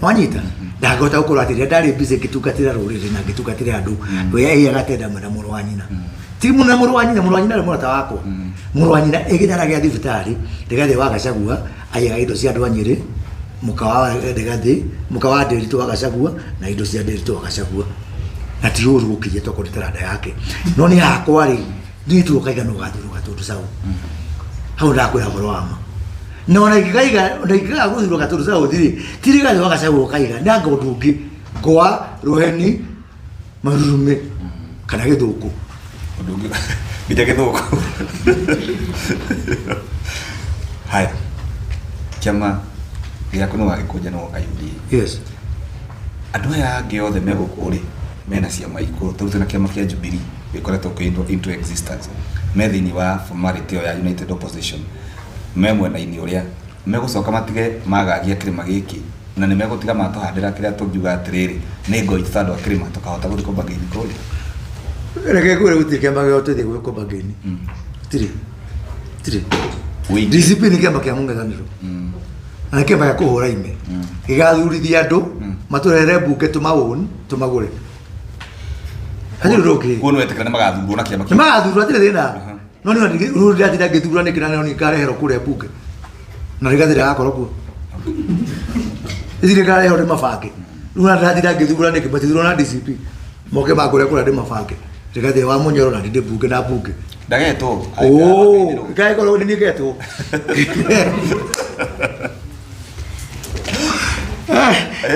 Wanyita? Ndangĩhota gũkorwo atĩ rĩrĩa ndarĩ busy ngĩtungatĩra rũrĩrĩ na ngĩtungatĩra andũ, we aiyaga tenda na mũrũ wa nyina. Ti na mũrũ wa nyina, mũrũ wa nyina nĩ mũrata wakwa. Mũrũ wa nyina ĩgĩthara gĩa thibitarĩ, Rigathĩ wa Gachagua aiyaga indo cia andũ a Nyĩrĩ, mũka wa Rigathĩ, mũka wa Ndĩritũ wa Gachagua na indo cia Ndĩritũ wa Gachagua. Na ti ũru gũkiria tokorwo nĩ taranda yake. No nĩ hakwa rĩ, niĩ tu ũkaiga no ũgathurwo Gatũndũ South. Hau ndakwĩra ũhoro wa ma. Na ona ingĩkaiga, ona ingĩkaga gũthurwo Gatũndũ South rĩ, ti Rigathĩ wa Gachagua ũkaiga, nĩ anga ũndũ ũngĩ, ngwa, rũheni, marurume, kana gĩthũkũ. Ũndũ ũngĩ, nginya gĩthũkũ. Haya, kĩama gĩaku nĩ wagĩkũnja nĩ woka UDA. Yes. Andũ aya angĩ othe me gũkũ rĩ, mena ciama ikũrũ, tarĩu twĩna kĩama kĩa Jubilee gĩkoretwo kĩ into existence, me thĩinĩ wa formality ĩyo ya United Opposition, me mwena-inĩ ũrĩa megũcoka matige magagia kĩrĩma gĩkĩ, na nĩ megũtiga matũhandĩra kĩrĩa tũngiuga atĩrĩrĩ, nĩ ngoi ta andũ a kĩrĩma tũkahota gũthiĩ kũmbangĩini kũrĩa. Reke ngwĩre gũtirĩ kĩama gĩothe gũthiĩ kũmbangĩini. Gũtirĩ. Gũtirĩ. Wĩingĩ. DCP nĩ kĩama kĩa mũng'ethanĩro. Na nĩ kĩama gĩa kũhũra ime. Gĩgathurithia andũ, matũrehere mbunge tũmaũn, tũmagũre. Hatirĩ ũndũ ũngĩ. Kuo nĩ wetĩkĩra nĩ magathurwo na kĩama Nĩ kĩu. magathurwo hatirĩ thĩna. No nĩ rĩu ndĩratinda ngĩthura nĩkĩ na nĩ ngareherwo kũrĩa mbunge. Na Rigathĩ ndagakorwo kuo. Ici nĩ ngareherwo ndĩ mabange. Rĩu ona ndĩratinda ngĩthura nĩkĩ matithurwo na DCP. Moke mangũre kũrĩa ndĩ mabange. Rigathĩ wa Mũnyoro na ndĩ mbunge na mbunge. Ndagetwo. Oh, ngaĩkorwo nĩ niĩ ngetwo.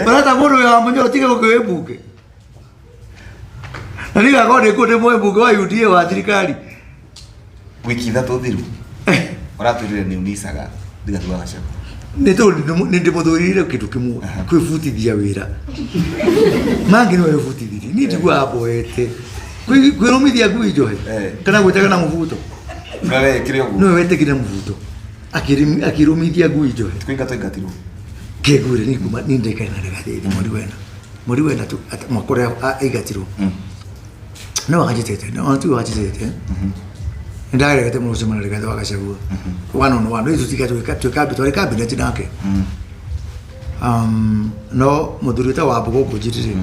Mareta mũndũ ũyũ wa Mũnyoro tiga gũkĩ wĩ mbunge. Na niĩ ngakorwo ndĩ kuo ndĩ mũmbunge wa UDA wa thirikari. Wiki ithatũ thiru. Ũratwĩrire nĩ unicaga Rigathĩ wa Gachagua. Nĩ tondũ nĩ ndĩmũthũrire kĩndũ kĩmwe, kwĩbutithia wĩra. Mangĩ nĩwe wĩbutithirie. Niĩ ndiguaga mboete. Kwĩrũmithia ngui njohe kana gwĩtega na mũbuto. Nĩwe wekire ũguo. Nĩwe wetekire mũbuto. Akĩrũmithia ngui njohe. Kũingatwo aingatirwo. Kĩngwĩre niĩ kuma niĩ ndaikare na Rigathĩ mweri wena. Mweri wena tu mwaka ũrĩa aingatirwo. No wanjĩtĩte, no ti wanjĩtĩte. Nĩndaregete mũno gũcemania na Rigathĩ wa Gachagua. One on one, rĩu tũtiga twĩ kambi, twarĩ cabinet nake. No mũthuri wĩtagwo Wambũgũ Ngũnjiri rĩ,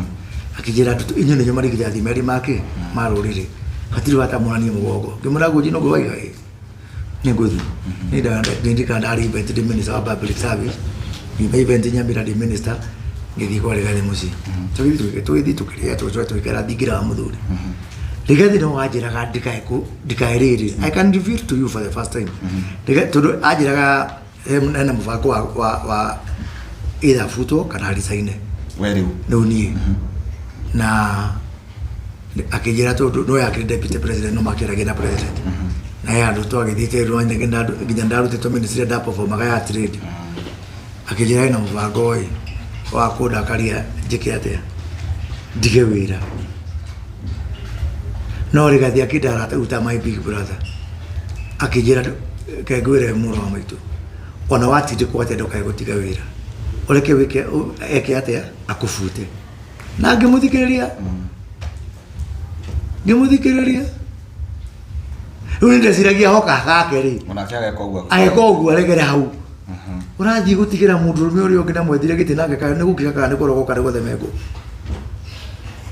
akĩnjĩra inyuĩ nĩ inyuĩ marigithathi merĩ make ma rũrĩrĩ. Hatirĩ bata muonanie mũgongo. Ngĩmwĩra Ngũnji no waiga ĩ. Nĩ ngũthiĩ. Nĩ ndirikana ndarĩ event ndĩ minister wa public service. Ngiuma event Nyamira ndĩ minister, ngĩthiĩ kwa Rigathĩ mũciĩ. Tũgĩthiĩ tũgĩthiĩ tũkĩrĩa tũgĩcoka tũgĩikara thingira wa mũthuri. Rigathi no wanjĩraga ndikae rĩrĩ. I can reveal to you for the first time. Tondũ anjĩraga hena mũbango wa either futwo kana resign. We rĩu. Rĩu niĩ. Na akĩnjĩra tondũ no yakĩrĩ deputy president no makĩaragia na president. Na he handũ twagĩthiĩte Rwanda nginya ndarutĩtwo ministry ndaperformaga ya trade. Akĩnjĩra hena mũbango ĩ wa kũndakaria njĩke atĩa, ndige wĩra. No Rigathi akĩndara ta my big brother. Akĩnjĩra ke ngwĩre mũrũ wa maitũ, ona watindĩkwo atĩa ndũkae gũtiga wĩra, ũreke wĩke eke atĩa akũbute. Na ngĩmũthikĩrĩria, ngĩmũthikĩrĩria. Rĩu nĩ ndeciragia hoka gake rĩ, Onake ageka ũguo. Ageka ũguo aregere hau. Ũrathiĩ gũtigĩra mũndũrũme ũrĩa ũngĩ na mwethire gĩtĩ nake kana nĩ gũkira kana nĩ kũrogoka nĩ gũthemengwo.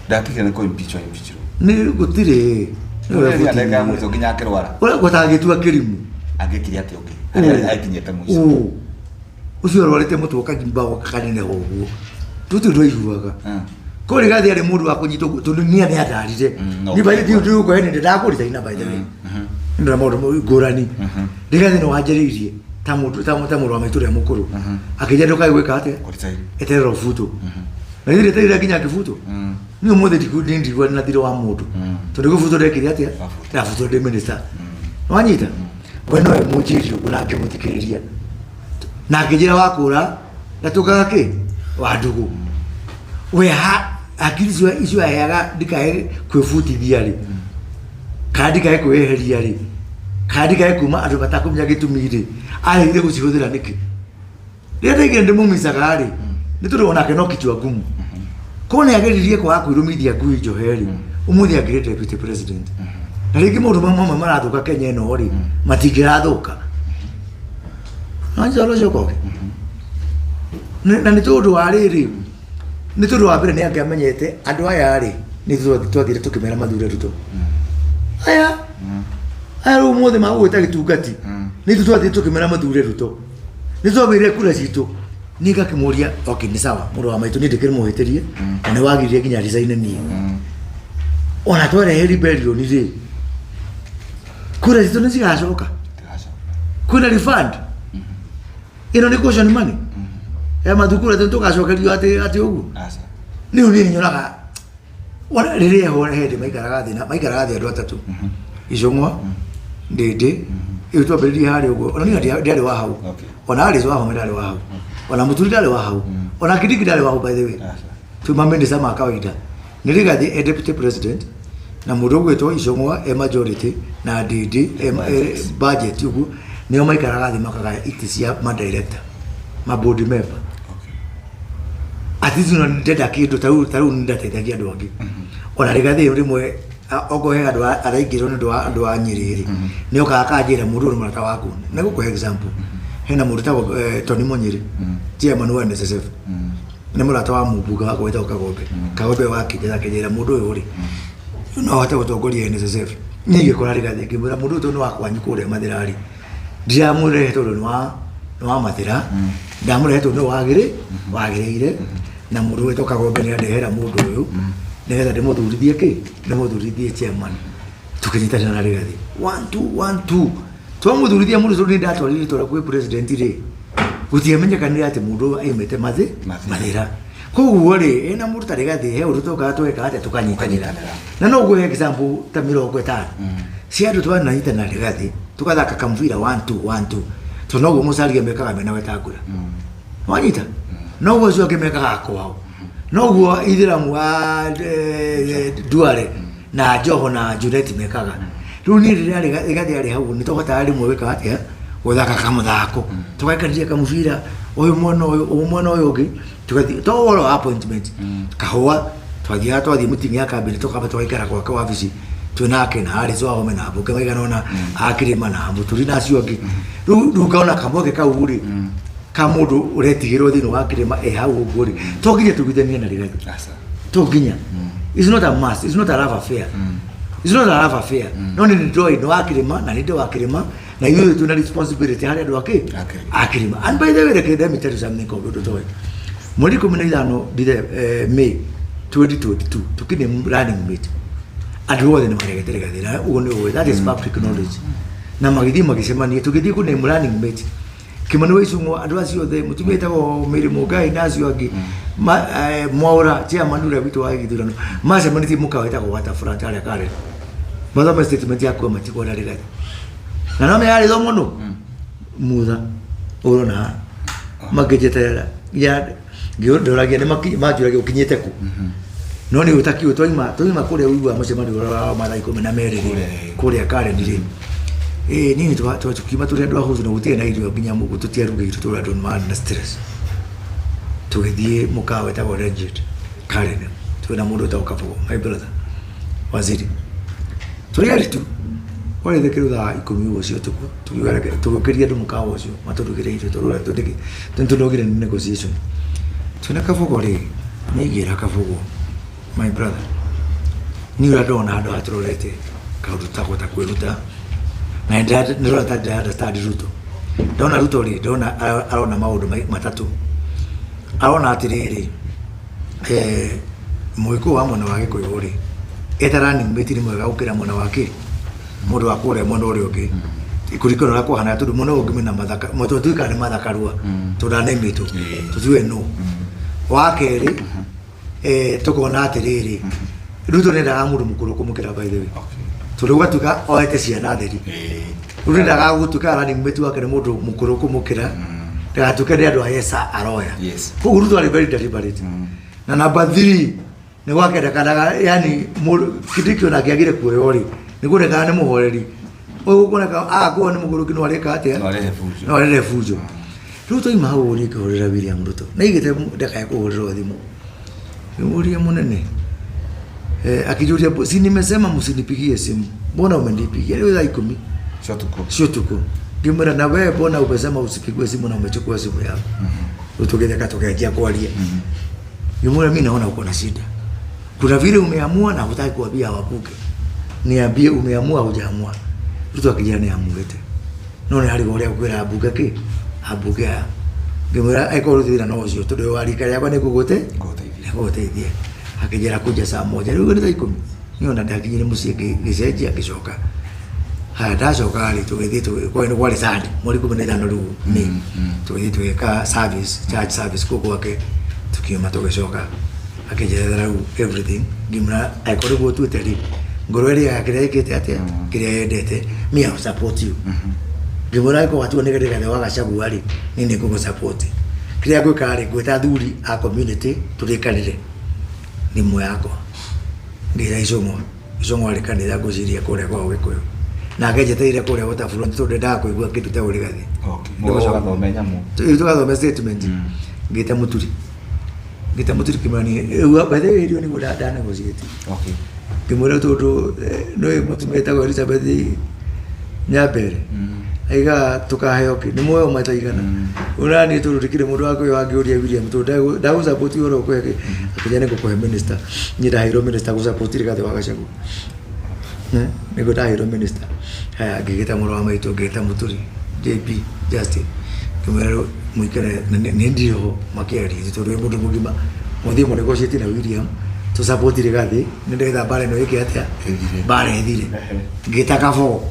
Ndatigire nĩ kũ impeach impeach. Nĩ gũtirĩ. Nĩ ndagĩka ya mũico nginya akĩrwara. Ũrĩa gũtangĩtua kĩrimũ. Angĩkire atĩa ũngĩ? Harĩa akinyĩte mũico. Ũcio ũrwarĩte mũtwe ũkagimba ũkaneneha ũguo. Tũtirĩ twaiguaga. Ko Rigathi arĩ mũndũ wa kũnyitwo tondũ niĩ nĩ andarire. Niĩ by the way ndĩ gũkũhe nĩ ndakũrita by the way. Nĩ maũndũ ngũrani. Rigathi nĩ wanjĩrĩirie ta mũndũ ta mũrũ wa maitũ ũrĩa mũkũrũ. Akĩnjĩra ndũkae gwĩka atĩa? Kũresign. Eterera ũbutwo. Na githĩ ndetereire nginya ngĩbutwo? Niĩ ũmũthĩ ndigua na thirĩ wa mũndũ. Tondũ gũbutwo ndekire atĩa? Ndabutwo ndĩ minister. Wanyita? We nowe mũnjĩri ũguo na ngĩmũthikĩrĩria. Na akĩnjĩra wa kũra gatukaga kĩ? Wa ndũgũ. We ha hakiri icio aheaga ndikae kwĩbutithia rĩ, kana ndikae kwĩyeheria rĩ, kana ndikae kuma andũ matakũmenya gĩtũmi rĩ, aregire gũcihũthĩra nĩkĩ? Rĩrĩa ndaigire ndĩmũmicaga rĩ, nĩ tondũ onake no kichwa ngumu. Korwo nĩ ageririe kwaga kwĩrũmithia ngui njohe rĩ, ũmũthĩ angĩrĩ deputy president. Na rĩngĩ maũndũ mamwe marathũka Kenya ĩno rĩ, matingĩrathũka. Nwanjĩra ũcio koke. Na nĩ tondũ wa rĩrĩ, nĩ tondũ wa mbere nĩ angĩamenyete andũ aya rĩ, nĩ twathire tũkĩmera mathure Ruto. Aya aya rĩu ũmũthĩ magũgwĩta gĩtungati, nĩ ithuĩ twathire tũkĩmera mathure Ruto. Nĩ twambĩrĩire kura citũ. Niĩ ngakĩmũria, okay nĩ sawa, mũrũ wa maitũ niĩ ndĩkĩrĩ mũhĩtĩrie, na nĩ wagiririe nginya resign niĩ. Ona twarehe rebellion rĩ, kura citũ nĩ cigacoka. Kwĩna refund. Ĩno nĩ caution money. Ya mathukuru atĩ tũgacokerio atĩ ũguo. Rĩu niĩ nyonaga wona rĩrĩa ho hĩndĩ maikaraga thĩ na maikaraga thĩ andũ atatũ. Icũng'wa, Ndĩndĩ, ĩyo twambĩrĩrie harĩa ũguo. Ona niĩ ndiarĩ wa hau. Ona Alice Wahome ndarĩ wa hau. Ona Mũturi ndarĩ wa hau. Ona Kindiki ndarĩ wa hau by the way. Twĩ mamĩnĩsta ma kawaida. Nĩ Rigathi e deputy president na mũndũ ũgwĩtwo Icũng'wa e majority na Ndĩndĩ e budget ũguo nĩo maikaraga thĩ makagaya itĩ cia ma director, ma board member. At least no ndenda kĩndũ ta rĩu nĩ ndateithagia andũ angĩ. Ona Rigathi rĩmwe okorwo he andũ araingĩrwo nĩ ũndũ wa andũ a Nyĩrĩ rĩ, nĩ okaga akanjĩra mũndũ ũyũ nĩ mũrata waku. Nĩ gũkũhe example. Hena mũndũ wĩtagwo Tony Mũnyĩrĩ, chairman wa NSSF. Nĩ mũrata wa mũmbunge wakwa wĩtagwo Kagombe. Kagombe wakĩnjĩra akĩnjĩra mũndũ ũyũ rĩ, no ahote gũtongoria NSSF. Niĩ ngĩkora Rigathi ngĩmwĩra mũndũ ũyũ tondũ nĩ wa kwanyu kũrĩa Mathĩra rĩ, ndiramũrehe tondũ nĩ wa Mathĩra, ndamũrehe tondũ nĩ wagĩrĩire, na mũndũ wĩtwo Kagombe nĩ andehera mũndũ ũyũ nĩgetha ndĩmũthurithie kĩ, ndĩmũthurithie chairman. Tũkĩnyitanĩra na Rigathi. 1 2 1 2. Twamũthurithia mũndũ tondũ nĩ ndatwarire rĩtwa kwĩ president rĩ, gũtiamenyekanire atĩ mũndũ ũyũ aimĩte Mathĩra. Koguo rĩ, ena mũndũ ta Rigathi he ũndũ tũkaga tweka atĩa tũkanyitanĩra. Na no ngũhe example ta 50 cia andũ twananyitana na Rigathi tũgathaka kamũbira 1 2 1 2 tondũ noguo Musalia mekaga mena Wetangula. Wanyita? Noguo acio angĩ mekaga kwao. Noguo Ithiramu wa Duale na Joho na Junet mekaga. Rĩu niĩ rĩrĩa Rigathi arĩ hau nĩ tũhotaga rĩmwe gwĩka atĩa gũthaka kamũthako tũgaikarĩria kamũbira ũyũ mwena ũyũ ũyũ mwena ũyũ ũngĩ tũgathiĩ to ũhoro wa appointment kahũa twathiaga twathiĩ meeting ya kambĩni tũkamba tũgaikara gwake wabici twĩ nake na Alice Wahome na mbunge maigana ũna a Kĩrĩma na Mũturi na acio angĩ. Rĩu ngona kamweke kau rĩ ka mũndũ ũretigĩrwo thĩinĩ wa Kĩrĩma e hau ũguo rĩ, to nginya tũiguithanie na Rigathi. To nginya. It's not a must, it's not a love affair. It's not a love affair. No nĩ ndoĩ nĩ wa Kĩrĩma na nĩ ndĩ wa Kĩrĩma na ithuĩ twĩna responsibility harĩ andũ akĩ A Kĩrĩma. And by the way, reke let me tell you something koguo ndũtoĩ. Mweri 15 May 2022 tũkĩnĩ running mate. Andũ othe nĩ maregete Rigathi na ũguo nĩ ũĩ, that is public knowledge. Na magĩthiĩ magĩcemania, tũgĩthiĩ kũ name running mate Kimani wa Icũng'wa, andũ acio othe, mũtumia etagwo Mary Mũngai na acio angĩ, Mwaũra chairman ũrĩa witũ wa gĩthurano, macemanĩtie mũkawa wĩtagwo Waterfront harĩa Karen, mathome statement ya kuga matikwenda Rigathi na no meyarĩthomwo nũ mutha ũrona haha makĩnjeterera ya ndoragia nĩ manjũragia ũkinyĩte kũ, no nĩ ũtakiũ twaima kũrĩa ũiguaga mũcemanio ũrĩa wa mathaa 12 rĩ kũrĩa Karen rĩ, ĩĩ niĩ tukiuma tũrĩ andũ ahũthũ na gũtirĩ na irio nginya mũgũ tũtiarugĩirwo tũrĩ andũ marĩ na stress, tũgĩthiĩ mũkawa wĩtagwo Legend Karen, twĩ na mũndũ wĩtagwo Kabugo, my brother waziri, tũrĩ erĩ tu, kwarĩ thikĩrũ thaa 10 ũguo cia ũtukũ, tukiuga reke tũgĩũkĩria andũ mũkawa ũcio matũrugĩre irio tũrore tũnogire nĩ negotiation. Twĩna Kabugo rĩ, niĩ ngĩra Kabugo, my brother, niĩ ũrĩa ndona handũ haha tũrorete kaũndũ ta kwĩruta na ndĩrona ta ndĩra understand Ruto. Ndona Ruto rĩ, ndona arona maũndũ matatũ. Arona atĩrĩrĩ, Mũgĩkũyũ wa mwena wa Gĩkũyũ rĩ, eta running mate nĩ mwega gũkĩra mwena wa kĩ mũndũ wa kũrĩa mwena ũrĩa ũngĩ, kũringana ũrĩa kũhana, tondũ mwena ũyũ ũngĩ mena mathaka tũtiũĩ kana nĩ mathakarua tondũ anemĩtwo tũtiũĩ nũ. Wa kerĩ, tũkona atĩrĩrĩ, Ruto nĩendaga mũndũ mũkũrũ kũmũkĩra, by the way, tondũ gũgatuĩka oete ciana theri. Ruto nĩendaga gũtuĩka running mate wake nĩ mũndũ mũkũrũ kũmũkĩra, ndagatuĩke nĩ andũ a yesa aroya. Koguo Ruto arĩ very deliberate. Na number 3, nĩ gwakendekanaga, yani kĩndũ kĩo nake agire kuoywo rĩ, nĩ kuonekaga nĩ mũhoreri ũyũ, gũkuoneka akorwo nĩ mũgũrũki no areka atĩa? No arehe fujo. No arehe fujo. Rĩu twaima hau ũrĩa ngĩhũrĩra William Ruto na igĩte ndakae kũhũrĩrwo thimũ, ngĩmũria mũnene, akijũria, si nimesema msinipigie simu, mbona umenipigia rĩu thaa 10 cia ũtukũ? Sio tuko. Ngĩmwĩra, na wewe mbona umesema usipigwe simu na umechukua simu yako? Rĩu tũgĩtheka, tũkĩanjia kwaria. Ngĩmwĩra, mi naona uko na shida, kuna vile umeamua na hutaki kuambia wabunge. Niambie, umeamua, hujaamua? Ruto akijana nĩ amuĩte, no nĩ harĩ ũrĩa ũkwĩra ambunge kĩ ambunge aya. Ngĩmwĩra angĩkorwo thĩna no ũcio, tondũ wa rika rĩakwa nĩ ngũgũte Ngũgũteithia. Nĩngũgũteithia. Akĩnjĩra kuja saa 1. Rĩu nĩ thaa 10, niĩ ona ndakinyire mũciĩ ngĩcenjia ngĩcoka. Haya, ndacoka rĩ, tũgĩthiĩ kwarĩ kwarĩ Sunday mweri 15 rĩu May, tũgĩthiĩ tũgĩka service, church service kũu gwake, tukiuma tũgĩcoka, akĩnjerethera rĩu everything. Ngĩmwĩra angĩkorwo nĩguo ũtuĩte rĩ, ngoro ĩrĩa kĩrĩa ĩkĩte atĩa kĩrĩa yendete, me I will support you. Ngĩmwĩra angĩkorwo watua nĩ Rigathĩ wa Gachagua rĩ, niĩ nĩ ngũgũ support. Kĩrĩa ngwĩka rĩ, ngwĩta athuri a community tũrĩkanĩre thimũ yakwa. Ngĩra Icũng'wa, Icũng'wa arĩ kanitha ngwĩciria kũrĩa kwao Gĩkũyũ, nake njetereire kũrĩa Waterfront tondũ ndendaga kũigua kĩndũ ta Rigathĩ. Mũgathome nyamũ. Rĩu tũgathome statement. Ngĩta Mũturi Kĩmani rĩu, by the way, rĩu nĩguo ndanegotiate. Ngĩmwĩra tondũ nĩũĩ mũtumia etagwo Elizabeth Nyambere aiga tũkaheo kĩ nĩ muoyo maita igana ũraniĩ, tondũ ndĩkĩrĩ mũndũ wa kwĩyo angĩũria William tondũ ndagũsupport ũhoro ũkũhe kĩ, akĩnjĩra nĩ ngũkũhe minister. Niĩ ndaheirwo minister gũsupport Rigathĩ wa Gachagua. Nĩguo ndaheirwo minister. Haya, ngĩgĩta mũrũ wa maitũ, ngĩgĩta Mũturi JP Justin, ngĩmwĩra rĩu mũikare na nĩ ndirĩ ho makĩaria, tondũ wĩ mũndũ mũgima mũthiĩ mũnegotiate na William tũsupport Rigathĩ nĩ ndĩgetha mbara ĩno ĩke atĩa? Ĩthire. Mbara ĩthire. Ngĩta Kabogo,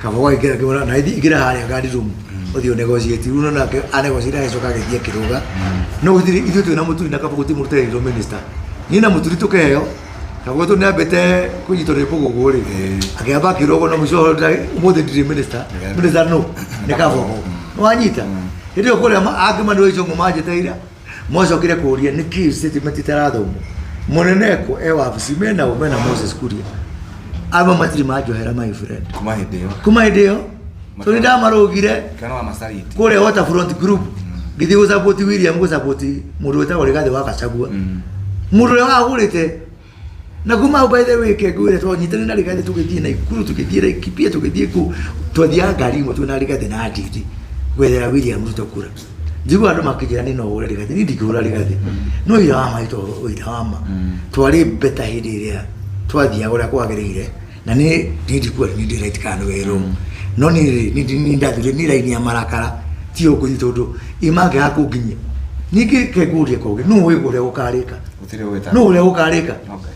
Kabogo aingĩra, ngĩmwĩra na ingĩra harĩa guard room ũthiĩ ũnegotiate. Rĩu nake anegotiate, agĩcoka agĩthiĩ akĩrũga, no gũtirĩ ithuĩ twĩna Mũturi na Kabogo gũtirĩ mũndũ ũteheirwo minister. Niĩ na Mũturi tũkĩheo, Kabogo tondũ nĩambĩte kũnyitwo nĩ mbũgũgũ rĩ, akĩamba akĩrũgwo na mũico ũmũthĩ ndirĩ minister. Minister no nĩ Kabogo wanyita. Hĩndĩ ĩyo kũrĩa angĩ manĩ Icũng'wa manjĩteire, mwacokire kũria nĩkĩ statement itarathomwo. Mũnene ko e wabici menao mena Moses Kuria, amwe matirĩ manjohera, my friend. Kuma hĩndĩ ĩyo? Kuma hĩndĩ ĩyo, tondũ ndamarũgire Kana wa macariti. Kũrĩa Waterfront Group, ngĩthiĩ gũsupport William, gũsupport mũndũ wĩtagwo Rigathĩ wa Gachagua, mũndũ ũrĩa wagũrĩte na kuma hau. By the way, ke ngwĩre, twanyitanire na Rigathĩ tũgĩthiĩ Naikuru, tũgĩthiĩ Laikipia, tũgĩthiĩ kũ, twathiaga ngari ĩmwe twĩna Rigathĩ na Ndindi gwethera William Ruto kura. Njigua andũ makĩnjĩra nĩ no ũre Rigathĩ, niĩ ndingĩhũra Rigathĩ, no ira wa ma ito ũira wa ma twarĩ beta hĩndĩ ĩrĩa twathiaga ũrĩa kwagĩrĩire, na nĩ niĩ ndikuwa nĩ ndĩ right kana nĩ wrong, no niĩ nĩ ndathire nĩ raini ya marakara ti ũkũthiĩ tondũ imangĩaga kũnginyia. Ningĩ ke ngũrie kũngĩ, nũ ũĩ ũrĩa gũkarĩka? Gũtirĩ ũgĩta. Nũ ũrĩa gũkarĩka? Okay.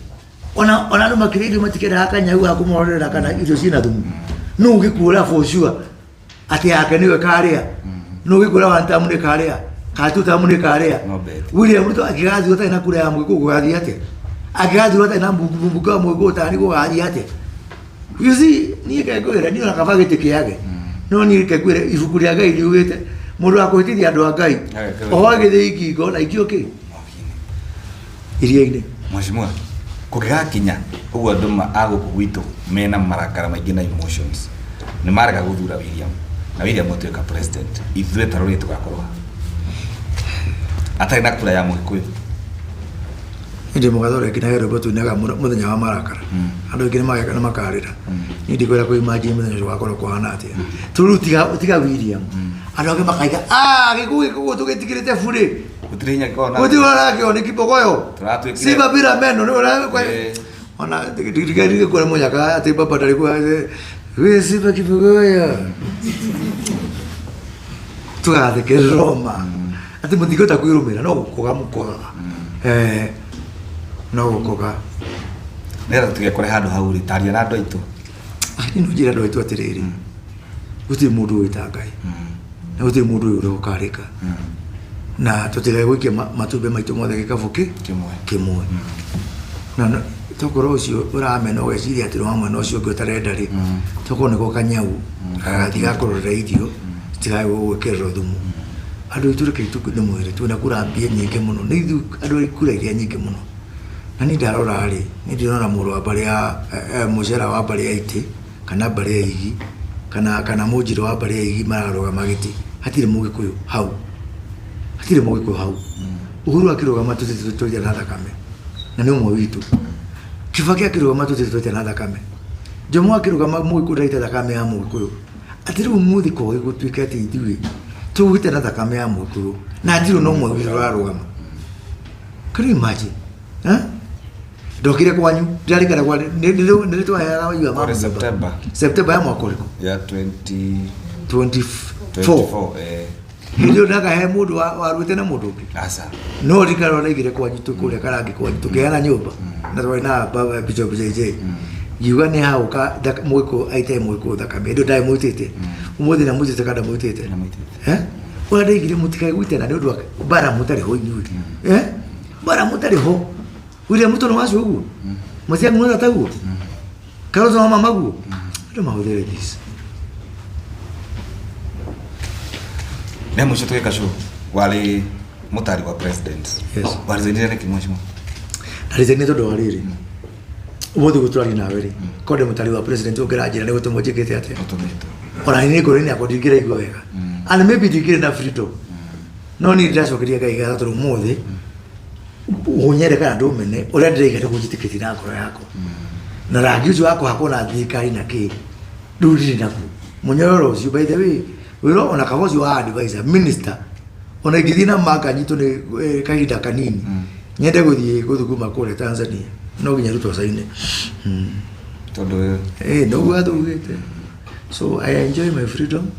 Ona andũ makĩrĩa irio matikĩendaga kanyau ga kũmorera kana irio ciĩna thumu. Nũ ũngĩkuũra for sure atĩ yake nĩwe karĩa? Nũ ũngĩkuũra one term nĩ karĩa kana two term nĩ karĩa? No bet. William Ruto angĩgathurwo atarĩ na kura ya Mũgĩkũyũ gũgathiĩ atĩa? Angĩgathurwo atarĩ na mbunge wa Mũgĩkũyũ tani gũgathiĩ atĩa? You see, niĩ kengwĩra niĩ ona kaba gĩtĩ kĩage, no niĩ kengwĩra ibuku rĩa Ngai riugĩte mũndũ wa kũhĩtithia andũ a Ngai Agekĩrwo oho agĩthĩ ingingo na ikio kĩ iria-inĩ. Mheshimiwa, kũngĩgakinya ũguo andũ a gũkũ gwitũ mena marakara maingĩ na emotions nĩ marega gũthura William na William atuĩka president, ithuĩ ta rũrĩrĩ tũgakorwo ha atarĩ na kura ya Mũgĩkũyũ? Ndĩ mũgathe ũrĩa nginya rwĩmbo tuinaga mũthenya wa marakara, andũ aingĩ nĩmageka na makarĩra. Niĩ ndikwenda kũ imagine mũthenya ũcio ũgakorwo kũhana atĩa, tondũ rĩu tiga William, andũ angĩ makaiga, "Ah, gĩkũ gĩkũ tũgĩtigĩrĩte burĩ." Gũtirĩ hinya gĩkoragwo na Gũtirĩ ũrakĩona nĩ kibogoyo. Tũratuĩkire- Simba bila meno nĩ ũra ona ndigari kũrĩa mũnyaka atĩ baba ndarĩ kwa we simba kibogoyo, tũgathekererwo ma atĩ mũtingĩhota kwĩrũmĩra, no gũkoga mũkogaga. No gũkoga. Nĩgetha tũtigekore handũ hau rĩ, taria na andũ aitũ. Niĩ no njĩre andũ aitũ atĩrĩrĩ, gũtirĩ mũndũ ũĩ ta Ngai na gũtirĩ mũndũ ũĩ ũrĩa ũkarĩka, na tũtigae gũikia matumbĩ maitũ mothe gĩkabũ kĩ kĩmwe. Kĩmwe. Na tokorwo ũcio ũramena ũgeciria atĩ nĩ wa mwena ũcio ũngĩ ũtarenda rĩ, tokorwo nĩko kanyau gagathiĩ gakũrorera irio citigae gũgwĩkĩrĩrwo thumu. Andũ aitũ, reke nĩ mwĩrĩ, twĩna kura mbia nyingĩ mũno, nĩ ithuĩ andũ a kura iria nyingĩ mũno. Na niĩ ndarora rĩ, niĩ ndĩrona mũrũ wa mbarĩ ya mũcera wa mbarĩ ya itĩ kana mbarĩ ya igi kana mũnjirũ wa mbarĩ ya igi mararũgama gĩtĩ, hatirĩ Mũgĩkũyũ hau, hatirĩ Mũgĩkũyũ hau. Uhuru akĩrũgama tũtirĩ twaita na thakame na nĩ ũmwe witũ. Kibaki akĩrũgama tũtirĩ twaita na thakame. Jomo akĩrũgama Mũgĩkũyũ ndaita thakame ya Mũgĩkũyũ. Atĩ rĩu ũmũthĩ koĩ gũtuĩke atĩ ithuĩ tũgũita na thakame ya Mũgĩkũyũ na hatirĩ ona ũmwe witũ ũrarũgama. Can you imagine? Eh? Ndokire kwanyu, ndĩrarikana kwa nĩ twaheaga waigua Kwarĩ September. September ya mwaka ũrĩkũ? Ya 20 24. 24, eh. Hĩndĩ ĩyo ndakahe mũndũ waruĩte na mũndũ ũngĩ. Aca. No rikara ndaigire kwanyu tũkũrĩa karangi kwanyu tũkĩheana nyũmba na twarĩ na baba Bishop JJ, ngiuga nĩ hagũka Mũgĩkũyũ aite Mũgĩkũyũ thakame. Hĩndĩ ĩyo ndarĩ mũitĩte, ũmũthĩ na mũitĩte kana ndamũitĩte? Ndamũitĩte. Eh? Ũrĩa ndaigire mũtikae gũitana nĩ ũndũ wa mbara mũtarĩ ho inyuĩ. Eh? Mbara mũtarĩ ho. William Ruto nĩ wacio ũguo, Matiang'i nĩ taguo, Kalonzo wa mama guo, andũ mahũthĩre this. Nĩ mũico tũgĩka show warĩ mũtari wa president. Yes. Waresignire nĩkĩ, mheshimiwa? Na resign tondũ wa rĩrĩ, ũmũthĩ ũguo tũraria nawe rĩ, korwo ndĩ mũtari wa president ũngĩranjĩra nĩ gũtũmwo njĩkĩte atĩa? Ũtũmĩtwo. Ona niĩ ngoro-inĩ yakwa ndingĩraigua wega and maybe ndingĩrĩ na freedom, no niĩ ndĩracokeria Ngai ngatho tondũ ũmũthĩ ũnyende kana ndũmene, ũrĩa ndĩraiga nĩguo njĩtĩkĩtie na ngoro yakwa, na rangi ũcio wa kũhakwo na thirikari na kĩ rĩu ndirĩ naguo mũnyororo ũcio. By the way, wĩra ona kaba ũcio wa advisor minister, ona ingĩthiĩ na manga nyitwo nĩ kahinda kanini nyende gũthiĩ gũthuguma kũrĩa Tanzania, no nginya Ruto acaine. Tondũ Noguo athugĩte. So I enjoy my freedom,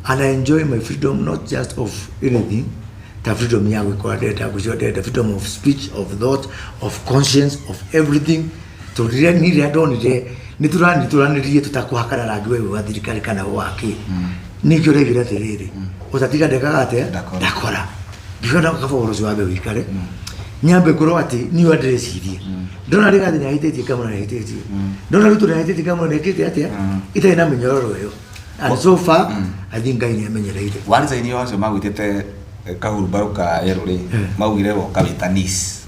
and I enjoy my freedom not just of anything, ta freedom ya gwĩka ũrĩa ndĩrenda, gwĩciria ũrĩa ndĩrenda, freedom of speech, of thought, of conscience, of everything, tondũ rĩrĩa niĩ rĩrĩa ndonire nĩ tũranitũranĩrie tũtakũhakana rangi wa thirikari kana wa kĩ, nĩkĩo ndaigire atĩrĩrĩ, ũtatiga ndekaga atĩa? Ndakora. Ndakora. Ngiuga no kaba ũhoro ũcio wambe ũikare, nyambe ngorwo atĩ niĩ ũrĩa ndĩreciria, ndona Rigathi nĩ ahĩtĩtie ngamwĩra nĩ ahĩtĩtie, ndona Ruto nĩ ahĩtĩtie ngamwĩra nĩ ekĩte atĩa, itarĩ na mĩnyororo ĩyo. And so far I think Ngai nĩ amenyereire. Waresign, acio magwĩtĩte kahurumbarũ ka yerũ rĩ, maugire woka wĩta niece.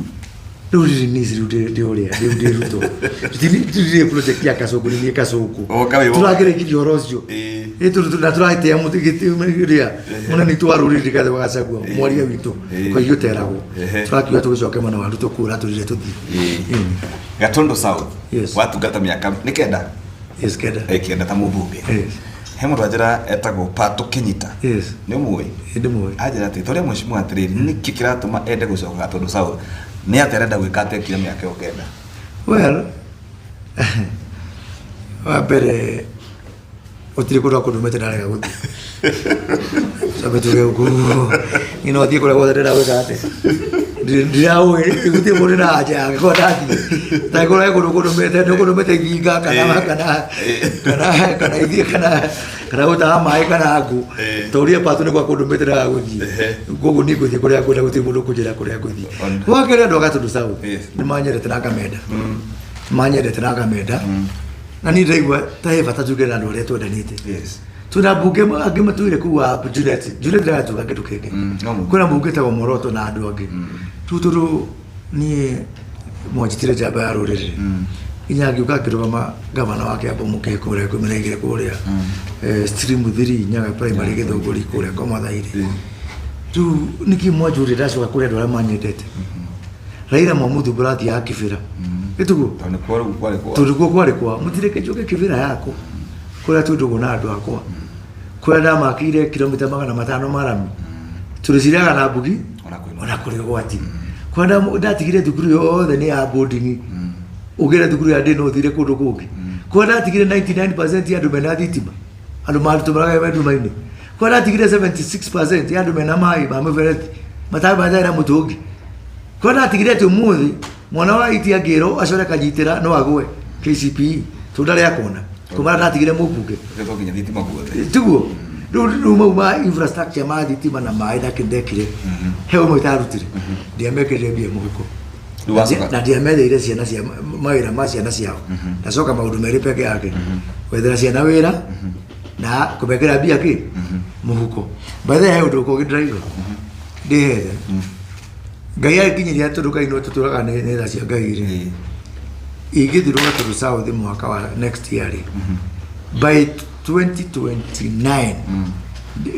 Rĩu rĩrĩ nici, rĩu ndĩ ũrĩa rĩu ndĩ Ruto. Tũtirĩ project ya Kasũngũ, nĩ niĩ Kasũngũ. Woka wĩ- Tũrakĩrĩkirie ũhoro ũcio. Ĩĩ. Ĩ, na tũrahĩtĩa gĩtĩ mũnene witũ wa rũrĩrĩ Rigathĩ wa Gachagua, mwaria witũ, kwa teragwo. Tũrakiuga tũgĩcoke mwena wa Ruto kũu ũratũrire tũthiĩ. Ĩĩ. Gatundu South. Yes. Watungata mĩaka nĩ 9. Yes, 9. 9 ta mũmbunge. Yes. He mũndũ anjĩra etagwo Pato Kenyita. Yes. Nĩ ũmũĩ? Ĩndĩ mũĩ. Anjĩra atĩ tũrĩa mheshimiwa atĩrĩrĩ, nĩkĩ kĩratũma ende gũcoka Gatundu South? Nĩ atĩa arenda gwĩka atekire mĩaka ĩyo 9? Well, wa mbere Gũtirĩ kũndũ akũndũmĩte ndarega gũthiĩ. Cambe tuge ũguo. Niĩ no thiĩ kũrĩa guothe ndĩrenda gwĩka atĩa. Ndiraũĩ gũtirĩ mũndũ na anja yake kwa ndathiĩ. Tangĩkorwo he kũndũ kũndũmĩte nĩ kũndũmĩte ihinga kana kana kana kana ithiĩ kana kana gũtaha maĩ kana ngũ. Tũrie patu nĩ kwa kũndũmĩte ndĩraga gũthiĩ. Koguo niĩ ngũthiĩ kũrĩa ngwenda gũtirĩ mũndũ ũkũnjĩra kũrĩa ngũthiĩ. Wa kerĩ andũ a Gatũndũ South nĩ manyendete na ngamenda. Manyendete na ngamenda. Na niĩ ndĩraigua ta he bata tuge na andũ arĩa twendanĩte. Twĩna mbunge angĩ matũire kũu wa Juliet. Juliet ndĩratuga kĩndũ kĩngĩ. No mũno. Kwĩna mbunge ĩtagwo Moroto na andũ angĩ. Rĩu tondũ niĩ mwanjitire njamba ya rũrĩrĩ. Nginya ngĩũka ngĩrũgama gavana wa Kĩambu mũkĩhe kũrĩa 12 kũrĩa stream 3 Nyaga primary Gĩthũngũri kũrĩa Komathairĩ. Rĩu nĩkĩ mwanjũrire ndacoka kũrĩ andũ arĩa manyendete. Raila Mwamuthu mbũrathiaga Kibera. Gĩtuguo? Tondũ nĩkuo rĩu kwarĩ kwa. Tondũ kuo kwarĩ kwa mũtireke njoke Kibera yakwa kũrĩa twĩ ndũgũ na andũ akwa kũrĩa ndamakĩire kilomita 500 ma rami tũrĩciraga na mbugi Ona kwĩna ona kũrĩ ũgwati kũrĩa ndatigire thukuru yothe nĩ ya boarding ũgĩre thukuru ya ndĩ no ũthire kũndũ kũngĩ kũrĩa ndatigire 99% ya andũ mena thitima andũ matũmĩraga me nduma-inĩ kũrĩa ndatigire 76% ya andũ mena maĩ ma mĩberethi matarĩ na mũtũngi kũrĩa ndatigire atĩ ũmũthĩ mwana wa iti angĩrwo acore kanyitĩra no agwe KCPE tondũ ndarĩ akona kumara ndatigire mũmbunge. Ũgĩtwo nginya thitima guothe. Tiguo rĩu mau ma infrastructure ma thitima na maĩ na kĩndekire he ũmwe itarutire ndiamekĩrire mbia mũhuko. Rĩu wacoka. Na ndiametheire ciana cia mawĩra ma ciana ciao. Ndacoka maũndũ merĩ peke yake, gwethera ciana wĩra na kũmekĩra mbia kĩ mũhuko. By the way, he ũndũ ũkũngĩ ndĩraigua ndĩhethe Ngai agĩkinyĩria tondũ Ngai no tũtũraga nĩ tha cia Ngai rĩ, ingĩthirwo Gatũndũ South mwaka wa next year rĩ, by 2029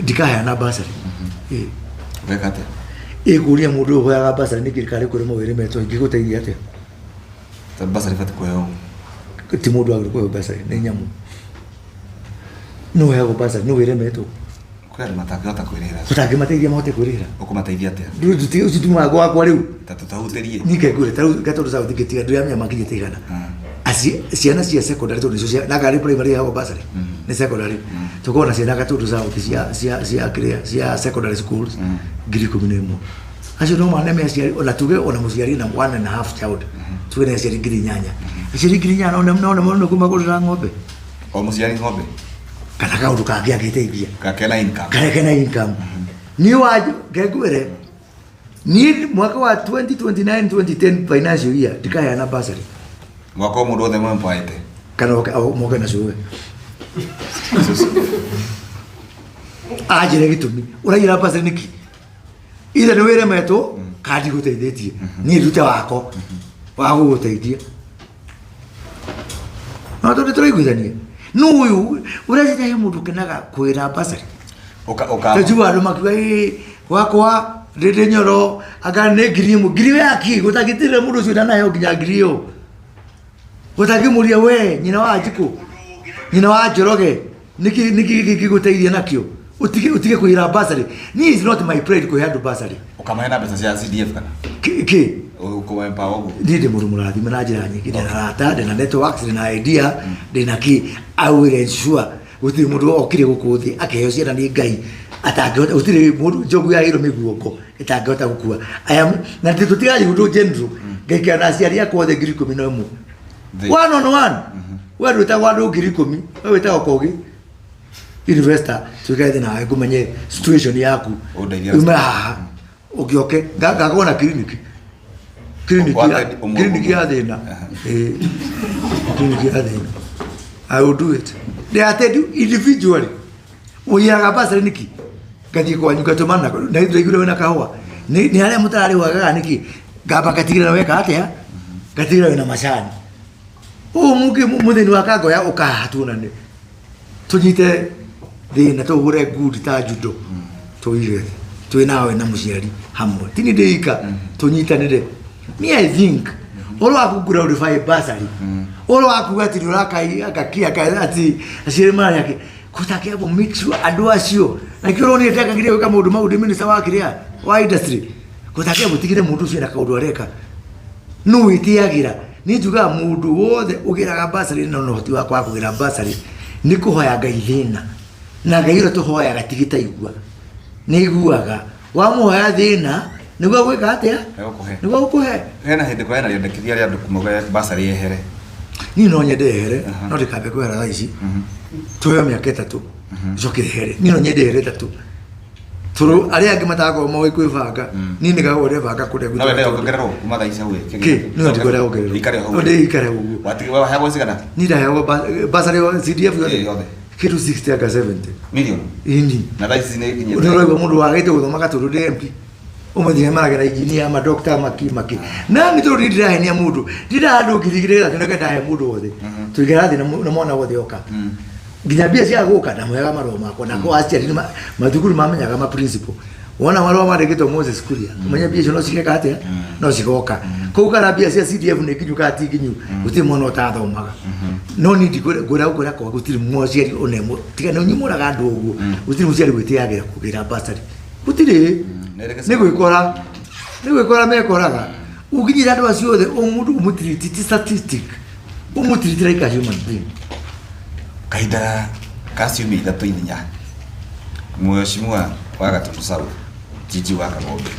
ndikaheana bursary. Ũgeka atĩa? Ĩkũria mũndũ ũyũ ũhoyaga bursary nĩkĩ karĩ kũrĩ mawĩrĩ metwo ingĩgũteithia atĩa? Tondũ bursary ĩbatiĩ kũheo. Ti mũndũ wagĩrĩirwo kũheo bursary, nĩ nyamũ. Nũ ũheagwo bursary? Nũ wĩremetwo? Kwĩ andũ matangĩhota kwĩrĩhĩra. Tũtangĩmateithia mahote kwĩrĩhĩra. Ũkũmateithia atĩa? Ũcio ti mũbango wakwa rĩu. Ta tũtahutĩrie. Niĩ ngwĩre ta rĩu Gatũndũ South ngĩtiga ndiramenya makinyĩte igana. Ciana cia secondary tondũ nĩcio cia na kana nĩ primary ĩheagwo bursary nĩ secondary. Tũkoragwo na ciana Gatũndũ South cia kĩrĩa cia secondary schools 11,000. Acio no maneme aciari ona tuge ona mũciari na one and a half child tuge nĩ aciari 8,000. Aciari 8,000 no no kũmagũrĩra ng'ombe. O mũciari ng'ombe. Kana kaũndũ kangĩ angĩteithia. Gakena income. Karĩa kena income. Niĩ wa ngengwĩre niĩ mwaka wa 2029 2010 financial year ndikaheana bursary. Mwaka ũyũ mũndũ wothe mwempwaĩte. Kana moke na cũwe. Anjĩre gĩtũmi ũraiyĩra bursary nĩkĩ? Ithe nĩ wĩremetwo kana ndigũteithĩtie niĩ ndute wako wa gũgũteithia. No tondũ tũraiguithania nũ ũyũ ũreciria he mũndũ ũkenaga kwĩra bursary. Ũka ũka. Tũjua andũ makiuga ĩ gwakwa ndĩndĩ nyoro anga nĩ 1,000 ngiri yaki gũtangĩtirĩra mũndũ ũcio ndanaheo nginya ngiri ĩyo gũtangĩmũria we nyina wa Njikũ nyina wa Njoroge nĩkĩ gĩkĩ gĩgũteithia nakĩo ũtige kwĩra bursary. Niĩ is not my pride kũhe andũ bursary. Ũkamahe na mbeca cia CDF kana? Kĩ? Ũkũmempower ũguo. Niĩ ndĩ mũndũ mũrathime na njĩra nyingĩ, ndĩna arata, ndĩna networks, ndĩna idea, ndĩna kĩ. I will ensure gũtirĩ mũndũ okire gũkũ thĩ akĩheo ciana nĩ Ngai atangĩhota, gũtirĩ mũndũ njogu yaheirwo mĩguongo ĩtangĩhota gũkua. I am na tũtigathiĩ ũndũ general ngaikara na aciari akwa othe 11,000. One on one. We ndwĩtagwo andũ 10,000, we wĩtagwo Kogi investor, tuikare thĩ nawe ngũmenye situation yaku. Ũndeithie. Ume haha ũngĩoke ngagwo na clinic. Clinic ya clinic ya thĩna. Clinic ya thĩna. I will do it. They attend you individually. Ũiyaraga bursary nĩkĩ? Ngathiĩ kwanyu ngatũmana na ndaiguire wĩna kahũa. Nĩ harĩa mũtararĩhwagaga nĩkĩ? Ngamba ngatigĩrĩra weka atĩa? Ngatigĩrĩra wĩna macani. Ũũ mũngĩ mũthĩni wa kangoya ũkahaha tuonane. Tũnyite thĩna tũhũre ngundi ta judo. Tũige thĩ. Twĩ nawe na mũciari hamwe. Ti niĩ ndĩ ika tũnyitanĩre. Me I think ũhoro wa kũ glorify bursary. Ũhoro wa kuga atĩ nĩ ũrakai agakia atĩ aciari mararĩa kĩ. Kũtakĩambwo make sure andũ acio na kĩo ũronire ndakagire gwĩka maũndũ mau ndĩ minister wa kĩrĩa wa industry. Kũtakĩambwo tigire mũndũ ũcio na kaũndũ areka. Nũ wĩtĩagĩra? Niĩ njugaga mũndũ wothe ũgĩraga bursary na ũhoti wakwa wa kũgĩra bursary. Nĩ kũhoya Ngai thĩna. Na Ngai ũrĩa tũhoyaga ti gĩtaigua. Nĩ aiguaga. Wamũhoya thĩna, nĩguo agwĩka atĩa? Egũkũhe. Nĩguo agũkũhe. Hena hĩndĩ kũrĩ na rĩendekithia rĩa andũ kumauga basarĩ yehere. Niĩ no nyende yehere, no ndĩkambe kwehera thaa ici. Tũheo mĩaka 3, ĩcoke ĩhere. Niĩ no nyende yehere 3. Tondũ arĩa angĩ matakorwo moĩ kwĩbanga, niĩ nĩgakorwo ndebanga kũrĩa No wende gwitũ. ongererwo kuma thaa ici hau ĩ. Kĩ? No ndikwenda ongererwo. Ikare hau. No ndĩikare ũguo. Watigwo waheagwo cigana? Niĩ ndaheagwo basarĩ CDF yothe. Ĩ, yothe. Kĩndũ 60 anga 70. Million. Ini. Na thaa ici nĩ ikinyĩte. Nĩ ũraigua mũndũ wagĩte gũthoma gatũndũ ndĩ MP. Ũmũthĩ maragera engineer, ma doctor, maki maki. Na nĩ tondũ niĩ ndirahenia mũndũ. Ndiraha andũ 2,000 nĩgetha kĩndũ ndahe mũndũ wothe. Tũikara thĩ na mwana wothe oka. Nginya mbia cia gũka ndamũheaga marũa makwa na kwa aciari mathukuru mamenyaga ma principal. Wona marũa mandĩkĩtwo Moses Kuria, ũmenye mbia icio no cigeka atĩa? No cigoka. Koguo kana mbia cia CDF nĩ nginyu kana ti nginyu, gũtirĩ mwana ũtathomaga. No niĩ ndikwĩra ngwĩra ngwĩra kwa gũtirĩ mũciari ona ĩmwe tiga nĩ ũnyimũraga andũ ũguo, gũtirĩ mũciari wĩtĩagĩra kũgĩra bursary. Gũtirĩ. Nĩ gwĩkora. Nĩ gwĩkora mekoraga. Ũngĩnyita andũ acio othe o mũndũ ũmũtiriti ti statistic. Ũmũtiriti like a human being. Kahinda ka ciumia ithatũ inya mheshimiwa wa Gatundu South Jiji wa Kagombe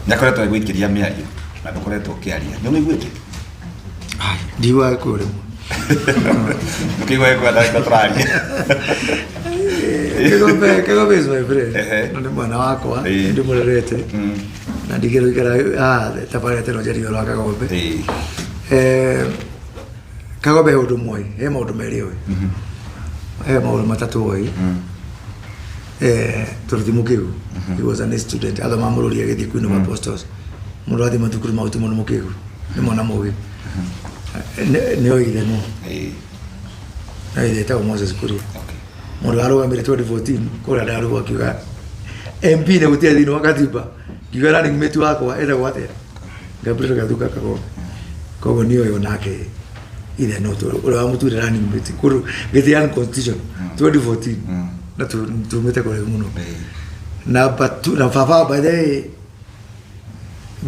nĩ akoretwo agĩgũikĩria mĩario na ndũkoretwo ũkĩaria nĩ ũmĩiguĩte? Ndiiguaga gĩkũyũ rĩmwe. Ndũkĩigua gĩkũyũ ndagĩka tũraria. Kĩgombe, Kĩgombe is my friend. Ehe. Na nĩ mwana wakwa, Ĩĩ. ndĩmũrerete. Na ndigĩrwo ikara tabarĩra teno njarie ũhoro wa Kagombe. Ĩĩ. Kagombe he ũndũ ũmwe, he maũndũ merĩ oĩ. He maũndũ matatũ oĩ. Tondũ ti mũkĩgu. He was an A student. Athoma Mũrũri agĩthiĩ Queen of Apostles. Mũndũ athiĩ mathukuru mau ti mũndũ mũkĩgu. Nĩ mwana mũgĩ. Nĩ oĩ ithe nũ. Ĩĩ. Nĩ oĩ ithe etagwo Moses Kuria. Okay. Mũndũ arũgamire 2014 kũrĩa ndarugwo akiuga MP nĩ gũtirĩ thĩinĩ wa katiba. Ngiuga running mate wakwa etagwo atĩa? Gabriel Gathuka Kagombe. Koguo nĩ oĩ onake ithe no tondũ ũrĩa wamũtuire running mate kũndũ gĩtĩ unconstitutional 2014 na tumĩte kũraihu mũno. Ĩĩ. Number two, na baba by the way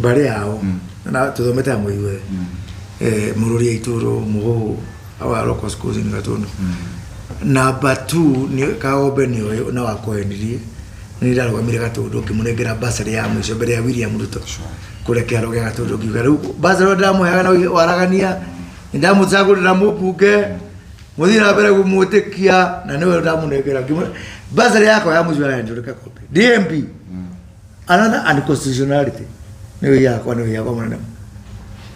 mbarĩ yao na tũthomete hamwe ithuothe. Mũrũri aitũrũ Mũhũhũ our local schools in Gatundu. Number 2 nĩ Kagombe nĩ oĩ na wakũhenirie nĩ ndarũgamire Gatundu ngĩmũnengera bursary ya mũico mbere ya William Ruto kũrĩa kĩharo gĩa Gatundu ngiuga rĩu bursary ĩyo ndamũheaga na waragania nĩ ndamũcagũrĩra mũmbunge mũthiĩ na mbere kũmwĩtĩkia na nĩwe ndamũnengera bursary yakwa ya mũico yahenjũrĩ Kagombe DMP another unconstitutionality nĩyo yakwa nĩyo yakwa mũnene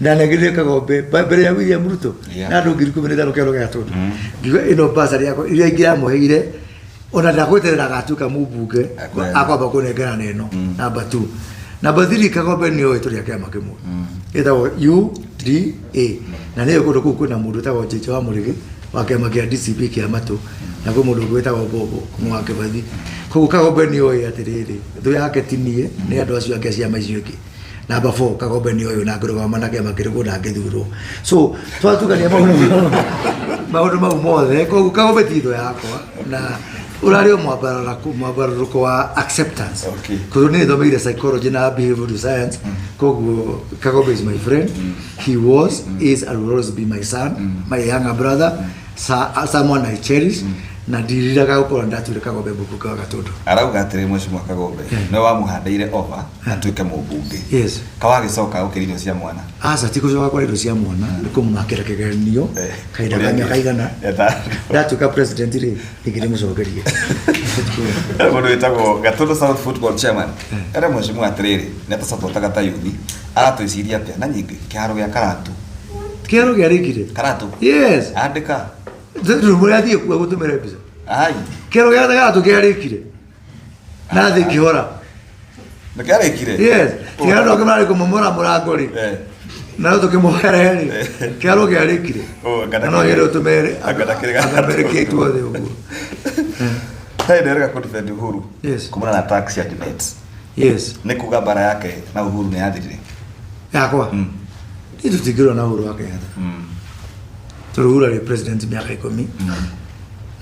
ndanengerire Kagombe mbere ya William Ruto Yeah. na andũ 15,000 kĩharo gĩa Gatundu ngiuga ĩno bursary yakwa iria ingĩramũheire ona ndagweterera agatuĩka mũmbunge Akũhe. akwamba kũnengera na ĩno number 2 number 3 Kagombe nĩoĩ tũrĩ a kĩama kĩmwe ĩtagwo UDA na nĩyo kũndũ kũu kwĩna mũndũ wĩtagwo Njĩnja wa Mũrĩgĩ wa kĩama kĩa DCP kĩa Matũ na kwĩ mũndũ ũngĩ wĩtagwo Bobo kuma wa Kĩbathi koguo Kagombe nĩoĩ atĩrĩrĩ thũ yake ti niĩ nĩ andũ acio angĩ a ciama icio ingĩ Number 4 Kagombe nĩ ũyũ na ngĩrũgama na kĩama kĩrĩkũ ndangĩthurwo so twatukania maũndũ mau mothe koguo Kagombe ti thũ yakwa na ũrarĩ o mwambararũko wa acceptance Okay. koguo nĩ thomeire psychology na behavioral science koguo Kagombe is my friend he was is and will always be my son my younger brother someone I cherish na ndiriraga gũkorwo ndatuire Kagombe mũmbunge wa Gatundu Arauga atĩrĩ mheshimiwa Kagombe nĩwe wamũhandĩire over atuĩke mũmbunge Yes. kawagĩcoka gũkĩra irio cia mwana aca ti gũcoka kwa irio cia mwana nĩ kũmũmakĩra kĩgeranio kahinda ka mĩaka igana ndatuĩka president rĩ ningĩ ndĩmũcokerie mũndũ wĩtagwo Gatundu South Football Chairman era mheshimiwa atĩrĩrĩ nĩ atũcapotaga ta yuthi aratwĩciria atĩa na nyingĩ kĩharo gĩa Karatu kĩharo gĩarĩkire Karatu yes andĩka rĩu mũrĩa athiĩ kuo gũtũmĩra mbica ai kĩharo gĩa Karatu kĩarĩkire na thĩ kĩhora nĩ kĩarĩkire yes tiga andũ angĩ marĩ kũmomora mũrango rĩ Eh. na no tũkĩmohere rĩ kĩharo kĩarĩkire Oh, na no nyende ũtũmere anga ndakĩrĩ amerika itwothe ũguo Hey, nderega kũ defend Uhuru Yes. kumana na tax ya Junet yes nĩ kuga mbara yake na Uhuru nĩ yathirire yakwa niĩ tũtingĩrwo na Uhuru wa Kenyatta tondũ Uhuru arĩ president mĩaka 10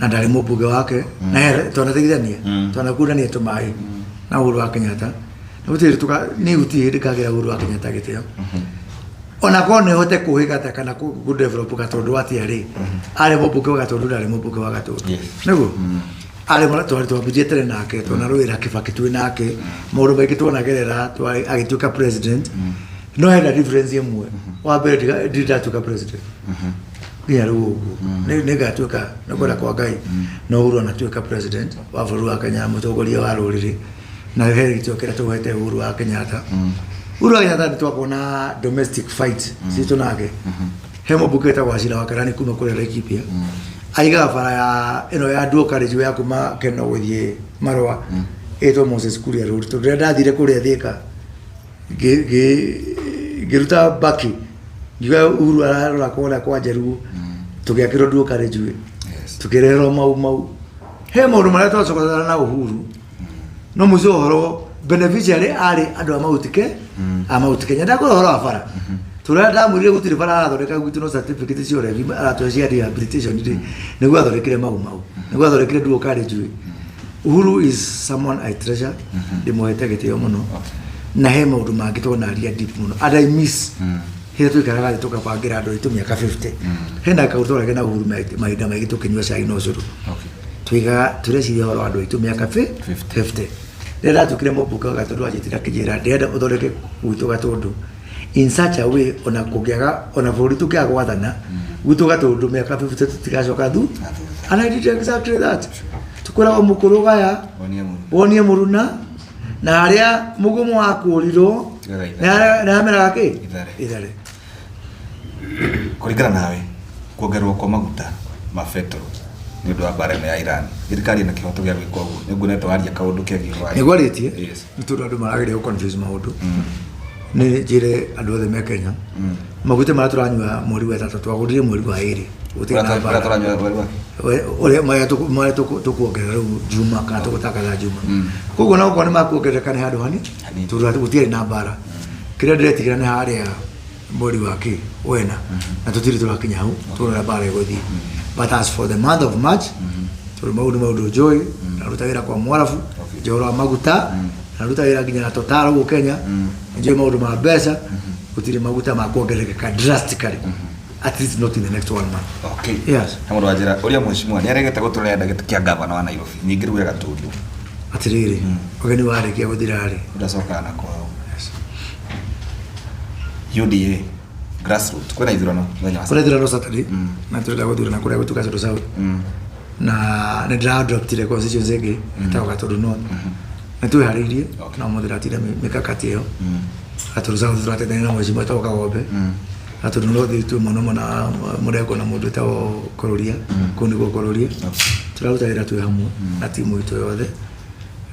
na ndarĩ mũmbunge wake na twanateithania twanakundania tũmaĩ na Uhuru wa Kenyatta na gũtirĩ niĩ gũtirĩ hĩndĩ ngagĩra Uhuru wa Kenyatta gĩtĩo Ona korwo nĩ hote kũhĩga ta kana kũ develop Gatundu atĩa rĩ, arĩ mũmbunge wa Gatundu na arĩ mũmbunge wa Gatundu. Nĩguo arĩ mwana twarĩ twambirie tene nake, twanarũĩra Kibaki twĩ nake, maũndũ maingĩ twanagerera, agĩtuĩka president. No hena difference ĩmwe. Wa mbere, ndirĩ ndatuĩka president nginya rĩu ũguo. Nĩngatuĩka nĩ kwenda kwa Ngai, no Uhuru anatuĩka president wa bũrũri wa Kenya, mũtongoria wa rũrĩrĩ, na he gĩtĩo kĩrĩa tũhete Uhuru wa Kenyatta. Uhuru wa Kenyatta nĩ twakorwo na domestic fight citũ nake. He mũmbunge wĩtagwo Wachira wa Karani kuma kũrĩa Laikipia, aigaga bara ya ĩno ya dual carriage ya kuma Keno gũthiĩ Marũa, ĩtwo Moses Kuria Road, tondũ rĩrĩa ndathire kũrĩa Thika ngĩruta mbaki, ngiuga Uhuru ararora kũrĩa kwa Njaruo, tũgĩakĩrwo dual carriage. Tũkĩreherwo mau mau. He maũndũ marĩa twacokanaga na Uhuru, no mũico ũhoro beneficiary arĩ andũ a Mount Ke a Mount Kenya. Ndakũra ũhoro wa bara, tũrĩa ndamwĩrire gũtirĩ bara arathondeka gwitũ, no certificate cia ũrebi aratũhe cia rehabilitation rĩ, nĩguo athondekire mau mau, nĩguo athondekire dual carriage. Uhuru is someone I treasure, ndĩmuhete gĩtĩo mũno, na he maũndũ mangĩ twonaria deep mũno and I miss hĩrĩa tũikaraga thĩ tũkabangĩra andũ aitũ mĩaka 50. Hena kaũndũ twaragia na Uhuru mahinda maingĩ tũkĩnyua cai na ũcũrũ. Tuigaga tũreciria ũhoro wa andũ aitũ mĩaka 50. Rĩrĩa ndatuĩkire mũmbunge wa Gatũndũ, anjĩtire akĩnjĩra ndĩrenda ũthondeke gwitũ Gatũndũ in such a way ona kũngĩaga, ona bũrũri tũngĩaga gwathana, gwitũ Gatũndũ mĩaka 50 tũtigacoka thu. And I did exactly that. Tũkwĩragwo mũkũrũ gaya Wonie mũruna. Wonie mũruna, na harĩa mũgumo wakũrirwo Tigaga ithare. nĩ hameraga kĩ? Ithare. Ithare. Kũringana nawe, kuongererwo kwa maguta ma betũrũ nĩ ũndũ wa mbara ĩno ya Iran, thirikari ĩna kĩhoto gĩa gwĩka ũguo? Nĩ nguonete waria kaũndũ kegiĩ ũhoro wa Nĩguo arĩtie. Nĩ tondũ andũ marageria gũ confuse maũndũ. Nĩ njĩre andũ othe me Kenya, maguta marĩa tũranyua mweri wa ĩtatũ twagũrire mweri wa ĩrĩ, gũtirĩ na Ũrĩa mbara. tũranyua mweri wa Ũrĩa marĩa tũkuongerera rĩu Juma kana tũgũtangatha Juma, koguo na okorwo nĩ makuongerereka nĩ handũ hani. Hanini. Tondũ gũtirĩ na mbara. Kĩrĩa ndĩretigĩra nĩ harĩa mweri wa kĩ wena, na tũtirĩ tũrakinya hau, tũrona mbara ĩgũthiĩ. But as for the month of March, tondũ mau nĩ maũndũ njũĩ, naruta wĩra kwa Mwarabu, njũĩ ũhoro wa maguta, naruta wĩra nginya na Total gũkũ Kenya, njũĩ maũndũ ma mbeca. Gũtirĩ maguta ma kuongerereka drastically, at least not in the next one month. Yes. He mũndũ wanjĩra ũrĩa mheshimiwa nĩ aregete gũtũrenda gĩtĩ kĩa gavana wa Nairobi, ningĩ rĩu Gatũndũ. Atĩrĩrĩ, ũgeni warĩkia gũthira rĩ, ũdacokaga na kwao. UDA grassroots kwĩna ithurano mũthenya wa kũrĩa ithurano Saturday, na tũrenda gũthurana kũrĩa gwitũ Gatundu South, na nĩ ndĩra-adoptire constituency ĩngĩ ĩtagwo Gatundu North. Nĩ twĩharĩirie. No mũthĩ ndĩratinda mĩkakati ĩyo. Gatundu South tũrateithania na mheshimiwa wĩtagwo Kagombe. Gatundu North twĩ mwena ũmwe na Mũrengo na mũndũ wĩtagwo Kũrũria, kũu nĩkuo Kũrũria. Tũraruta wĩra twĩ hamwe na timu itũ yothe,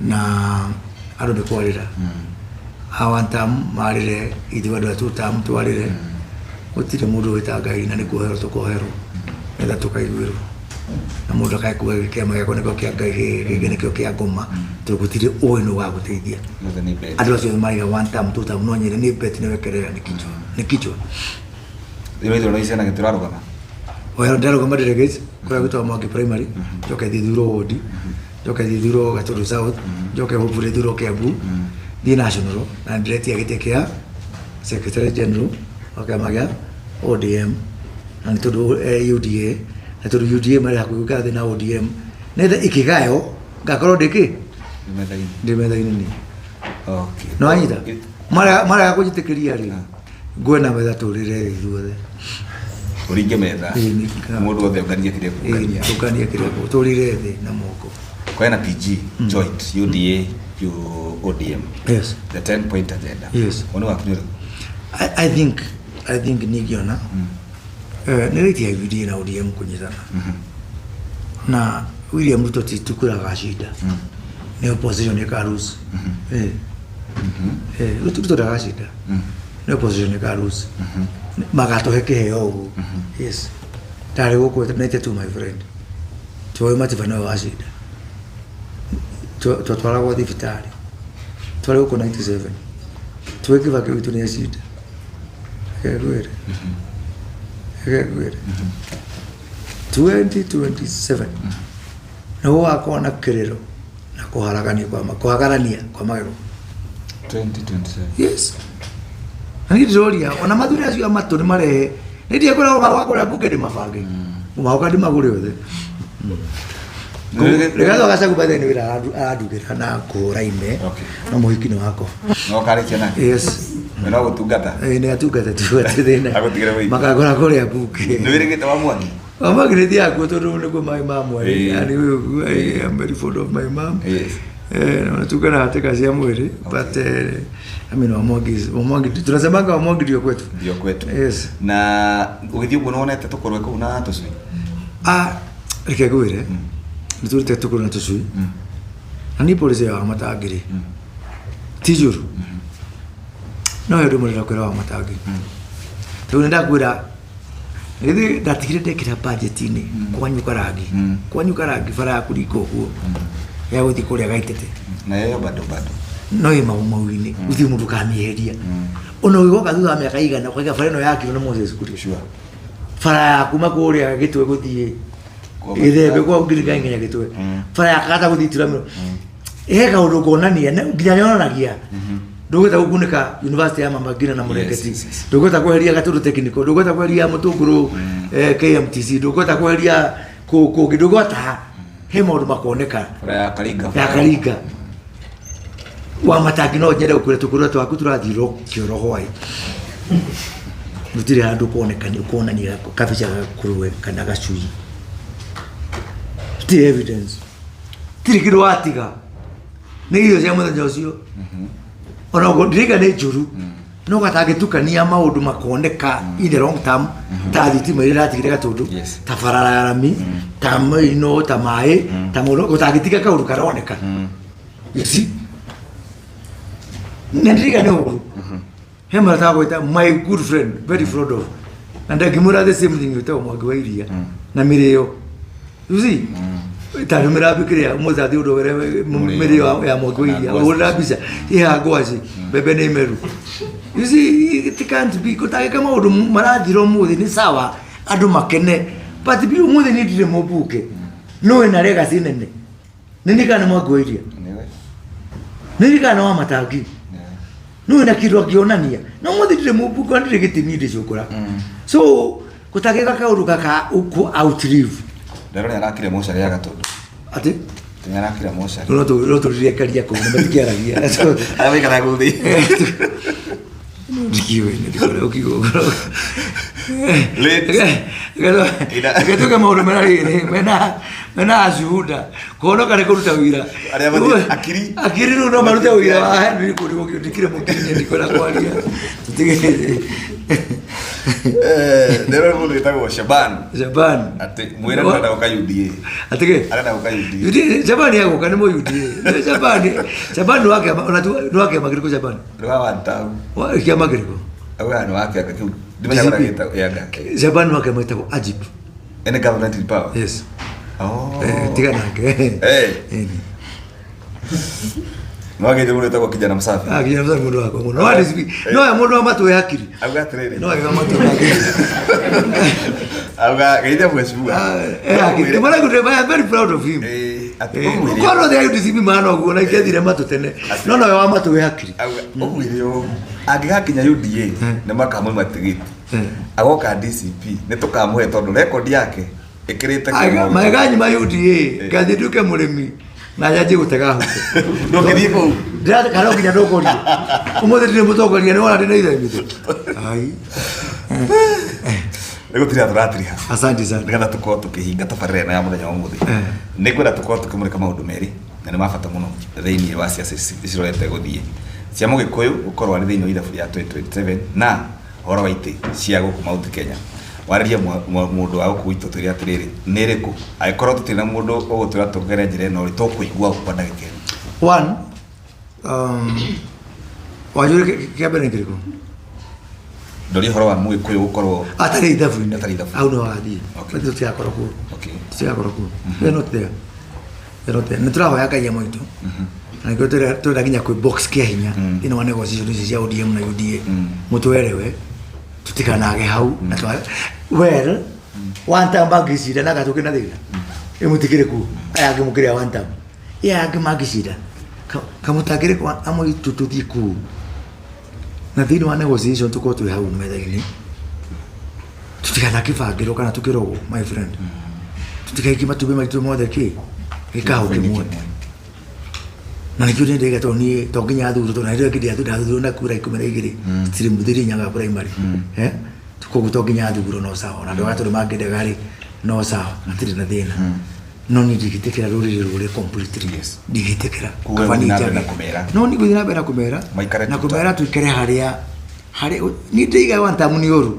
na andũ nĩ kwarĩra a one term marĩre, ithuĩ andũ a two term twarĩre. Gũtirĩ mũndũ wĩta Ngai, na nĩ kuoherwo tũkoherwo nĩgetha tũkaiguĩrwo, na mũndũ akae kuga kĩama gĩakwa nĩkĩo kĩa Ngai, gĩkĩ nĩkĩo kĩa ngoma, tondũ gũtirĩ ũĩ nũ ũgagũteithia. Yothe nĩ bet. Andũ acio maraiga one term, two term, no nyere nĩ bet, nĩ wekerera nĩ kichwa, nĩ kichwa. Rĩu ithurano ici ciana gĩtũrarũgama. Oya, ndarũgama delegates kũrĩa gwĩtagwo Mwangi Primary, njoke thiĩ thurwo wodi, njoke thiĩ thurwo Gatundu South, njoke hopefully thurwo Kiambu, thiĩ national, na ndĩretia gĩtĩ kĩa secretary general wa kĩama gĩa ODM, na nĩ tondũ UDA, na tondũ UDA marĩ hakuhĩ gũikara thĩ na ODM nĩgetha ikĩgayo ngakorwo ndĩ kĩ? Metha-inĩ. Ndĩ metha-inĩ niĩ. Okay. Nĩ wanyita? Marega kũnjĩtĩkĩria rĩ, ngwe na metha tũrĩre ithuothe. Ũringe metha. Ĩĩ, nĩ- Mũndũ wothe ũnganie kĩrĩa kũngania. Tũnganie kĩrĩa tũrĩre thĩ na moko. Kwena PG joint UDA U ODM. Yes. The 10 point agenda. Yes. Woni waku nĩ ũrĩkũ? I think ningĩona nĩ rĩti ya UDA na ODM kũnyitana na William Ruto ti tukuraga shida, nĩ opposition ĩka lose. Ruto ndagacinda, nĩ opposition ĩka lose, magatũhe kĩheo ũguo. Yes, ndarĩ gũkũ 92, my friend, tuoĩ Matiba nĩwe wacinda. Twatwaragwo thibitarĩ twarĩ gũkũ 97, tuoĩ Kibaki witũ nĩ acinda. Reke ngwĩre, reke ngwĩre, 2027 nĩ gũgakorwo na kĩrĩro na kũharagania kwa kũhagarania kwa magego. 2027. Yes. Na niĩ ndĩroria ona mathuri acio a matũ nĩ marehe nĩ ndiĩ kũrĩa wakũrĩa mbunge ndĩmabange magoka ndĩmagũre othe. Rigathi wa Gachagua by the way nĩ wĩra arandugĩra na kũhũra ime. No mũhiki nĩ wakwa. No karĩkia nake? Yes. We no gũtungata? Ĩĩ, nĩ atungata tu hatirĩ thĩna. Agũtigĩre mũhiki. Makangora kũrĩa mbunge. Nĩ wĩrĩgĩte wa Mwangi? Wa Mwangi nĩ thiaga kuo tondũ nĩkuo maĩ ma mwarĩ. Yani ũyũ, I am very fond of my mom. Na tungana hatĩka cia mwĩrĩ, but I mean, wa Mwangi wa Mwangi tunasemanga wa Mwangi ndio kwetu. Ndio kwetu. Yes. Na ũgĩthiĩ ũguo nĩwonete tũkũrwe kũu na tũcui? Ah, reke ngwĩre, nĩ tũrĩte tũkũrwe na tũcui. Na niĩ policy ya Wamatangi rĩ, ti njũru. No he ũndũ ũmwe ndĩrenda kwĩra Wamatangi. Tondũ nĩ ndakwĩra, githĩ ndatigire ndekĩra budget-inĩ kwanyuka rangi, kwanyuka rangi bara ya kũringa ũguo ya gũthiĩ kũrĩa Gaitete. Na ĩyo bado bado. No ĩ mau mau-inĩ, gũtirĩ mũndũ ũkamĩeheria. Ona ũgĩgoka thutha wa mĩaka igana, ũkaiga bara ĩno yakirwo nĩ Moses Kuria. Bara ya kuma kũrĩa Gĩtwe gũthiĩ Gĩthembe kwa Ngirikai nginya Gĩtwe. Bara ya Kagata gũthiĩ Ituramĩro. He kaũndũ konania, nginya yonanagia. Ndũgwĩta gũkunĩka University ya Mama Ngina na Mũrengeti. Ndũgwĩta kweheria Gatũndũ Technical, ndũgwĩta kweheria Mũtũngũrũ KMTC, ndũgwĩta kweheria kũngĩ, ndũgwĩta he maũndũ makoneka. Bara ya Karinga. Ya Karinga. Wa Matangi no nyende gũkwĩra tũkũrũ twaku tũrathiĩ kĩoro hwaĩ. Gũtirĩ handũ kuoneka nĩ kuonania kabica ga kũrũwe kana gacui. Gũtirĩ evidence. Gũtirĩ kĩndũ watiga. Nĩ irio cia mũthenya ũcio. Ona ũguo ndiraiga nĩ njũru. No gatangĩtukania maũndũ makoneka in the long term ta thitima iria ĩratigire Gatũndũ, ta barabara ya rami, ta maino, ta maĩ, ta mũndũ gũtangĩtiga kaũndũ karoneka. You see? Na ndiraiga nĩ ũru. He mũrata wakwa wĩtagwo my good friend, very proud of. Na ndangĩmwĩra the same thing wĩtagwo Mwangi wa Iria na mĩrĩo. You see? Ta ndũmĩra kĩrĩa ũmũthĩ athiĩ ũndũ mĩrĩo ya Mwangi wa Iria. Ũhũrĩra mbica ĩha ngwacĩ, mbembe nĩ meru. You see, it can't be. Gũtangĩka maũndũ marathira ũmũthĩ nĩ sawa andũ makene. But bi ũmũthĩ niĩ ndirĩ mũmbunge. No wĩna legacy nene. Nĩ niĩ kana nĩ Mwangi wa Iria? Nĩ niĩ kana nĩ Wamatangi? No wĩna kĩndũ angĩonania. No ũmũthĩ ndirĩ mũmbunge ona ndirĩ gĩtĩ niĩ ndĩcũkũra. So gũtangĩka kaũndũ gaka kũ outlive. Nderwo nĩ arakire mocarĩ ya Gatũndũ. Atĩ? Nĩ arakire mocarĩ. No tũrire karia kũu na matikĩaragia. Arĩa maikaraga kũu thĩinĩ. Ndikiũĩ nĩ ndikũrĩa ũkiuga ũguo. Late. Reke tuge maũndũ mena rĩrĩ, mena ashuhuda. Kũhonoka nĩ kũruta wĩra. Arĩa mathiĩ akiri. Akiri rĩu no marute wĩra wa Henry kũndũ gũkĩ ndikire mũkiri nĩ ndikwenda kwaria. Tũtigĩrĩre. Ndĩrona mũndũ wĩtagwo Shaban. Shaban. Atĩ mwĩre nĩ arenda gũka UDA. Atĩ kĩ? Arenda gũka UDA. UDA, Shaban agũka nĩ mũ UDA. Shaban, Shaban nĩ wa kĩama, ona tu nĩ wa kĩama kĩrĩkũ Shaban? Nĩ wa one term. Wa kĩama kĩrĩkũ? Augaga nĩ wa kĩama kĩu. Ndimenyaga ũrĩa DCP. gĩtagwo, Yanga. Shaban nĩ wa kĩama gĩtagwo Ajib. Any government in power? Yes. Oh. Tiga nake. No agĩte mũndũ wĩtagwo Kijana Msafi. Ah, Kijana Msafi mũndũ wakwa mũno. No DCP. No we mũndũ wa matũ ya hakiri. Auga atĩrĩrĩ. No we wa matũ ya hakiri. Auga geithia mheshimiwa. Hakiri. Mwana gũtũĩ, I am very proud of him. Atĩ ũmwĩre. Korwo thĩ ya DCP mahana ũguo na ingĩathire matũ tene. No no we wa matũ ya hakiri. Auga ũmwĩre ũũ. Angĩgakinya UDA nĩ makamũima tigiti. Agoka DCP nĩ tũkamũhe tondũ rekondi yake ĩkĩrĩte kĩmwe. Maega nyuma UDA ngathiĩ nduĩke mũrĩmi na nyanjie gũtega huko. Ndũngĩthiĩ kũu. Ndĩra nginya ndongorie. Ũmũthĩ ndirĩ mũtongoria nĩ wona ndĩ na ithemithũ. Ai. Nĩ gũtirĩa tũratiriha. Asante sana. Nĩgetha tũkorwo tũkĩhinga tabarĩra ĩno ya mũthenya wa ũmũthĩ. Nĩ ngwenda tũkorwo tũkĩmũrĩka maũndũ merĩ na nĩ ma bata mũno thĩinĩ wa ciaca ici cirorete gũthiĩ. Cia Mũgĩkũyũ gũkorwo arĩ thĩinĩ wa ithabu rĩa 2027 na ũhoro wa itĩ cia gũkũ Mount Kenya. Warĩrie mũndũ wa gũkũ gwitũ twĩre atĩrĩrĩ, nĩ ĩrĩkũ? Angĩkorwo tũtirĩ na mũndũ ũgũtwĩra tũgere njĩra ĩno rĩ, tũkũigua kwa ndagĩka ĩno. One, wanjũrie kĩa mbere nĩ kĩrĩkũ? Ndoria ũhoro wa Mũgĩkũyũ gũkorwo Atarĩ ithabu-inĩ. Atarĩ ithabu-inĩ. Hau no wathiĩ. Tũtigakorwo kuo. Tũtigakorwo kuo. We are not there. We are not there. Nĩ tũrahoya Ngai amwe aitũ. Na nĩkĩo tũrenda nginya kwĩ box kĩa hinya thĩinĩ wa negotiation ici cia ODM na UDA. Mũtwerewe tũtikanage hau na well one time mangĩcinda na gatũke na thĩna. Ĩ mũtikĩrĩ kuo. Aya angĩ mũkĩrĩa one time. Ĩ aya angĩ mangĩcinda. Kamũtangĩrĩ kwa amwe aitũ tũthiĩ kũu. Na thĩinĩ wa negotiation tũkorwo twĩ hau metha-inĩ, tũtikanakĩbangĩrwo kana tũkĩrogwo, my friend. Tũtikaikie matumbĩ maitũ mothe kĩ gĩkaũ kĩmwe. Na nĩkĩo nĩ ndĩga tondũ niĩ to nginya thurwo, tondũ na hĩndĩ ĩyo ĩngĩ ndathurwo na kura 12 stream 3 nyaga primary. Eh, koguo to nginya thurwo no sawa, na andũ aya tondũ mangĩndega rĩ no sawa, hatirĩ na thĩna. No niĩ ndingĩtĩkĩra rũrĩrĩ rũrĩ completely. Ndingĩtĩkĩra. Koguo Kaba ũgũthiĩ niĩ na mbere njage. na kũmera. No niĩ ngũthiĩ na mbere na kũmera Maikare na tuta. kũmera tũikare harĩa harĩ niĩ ndĩiga one term nĩ ũru,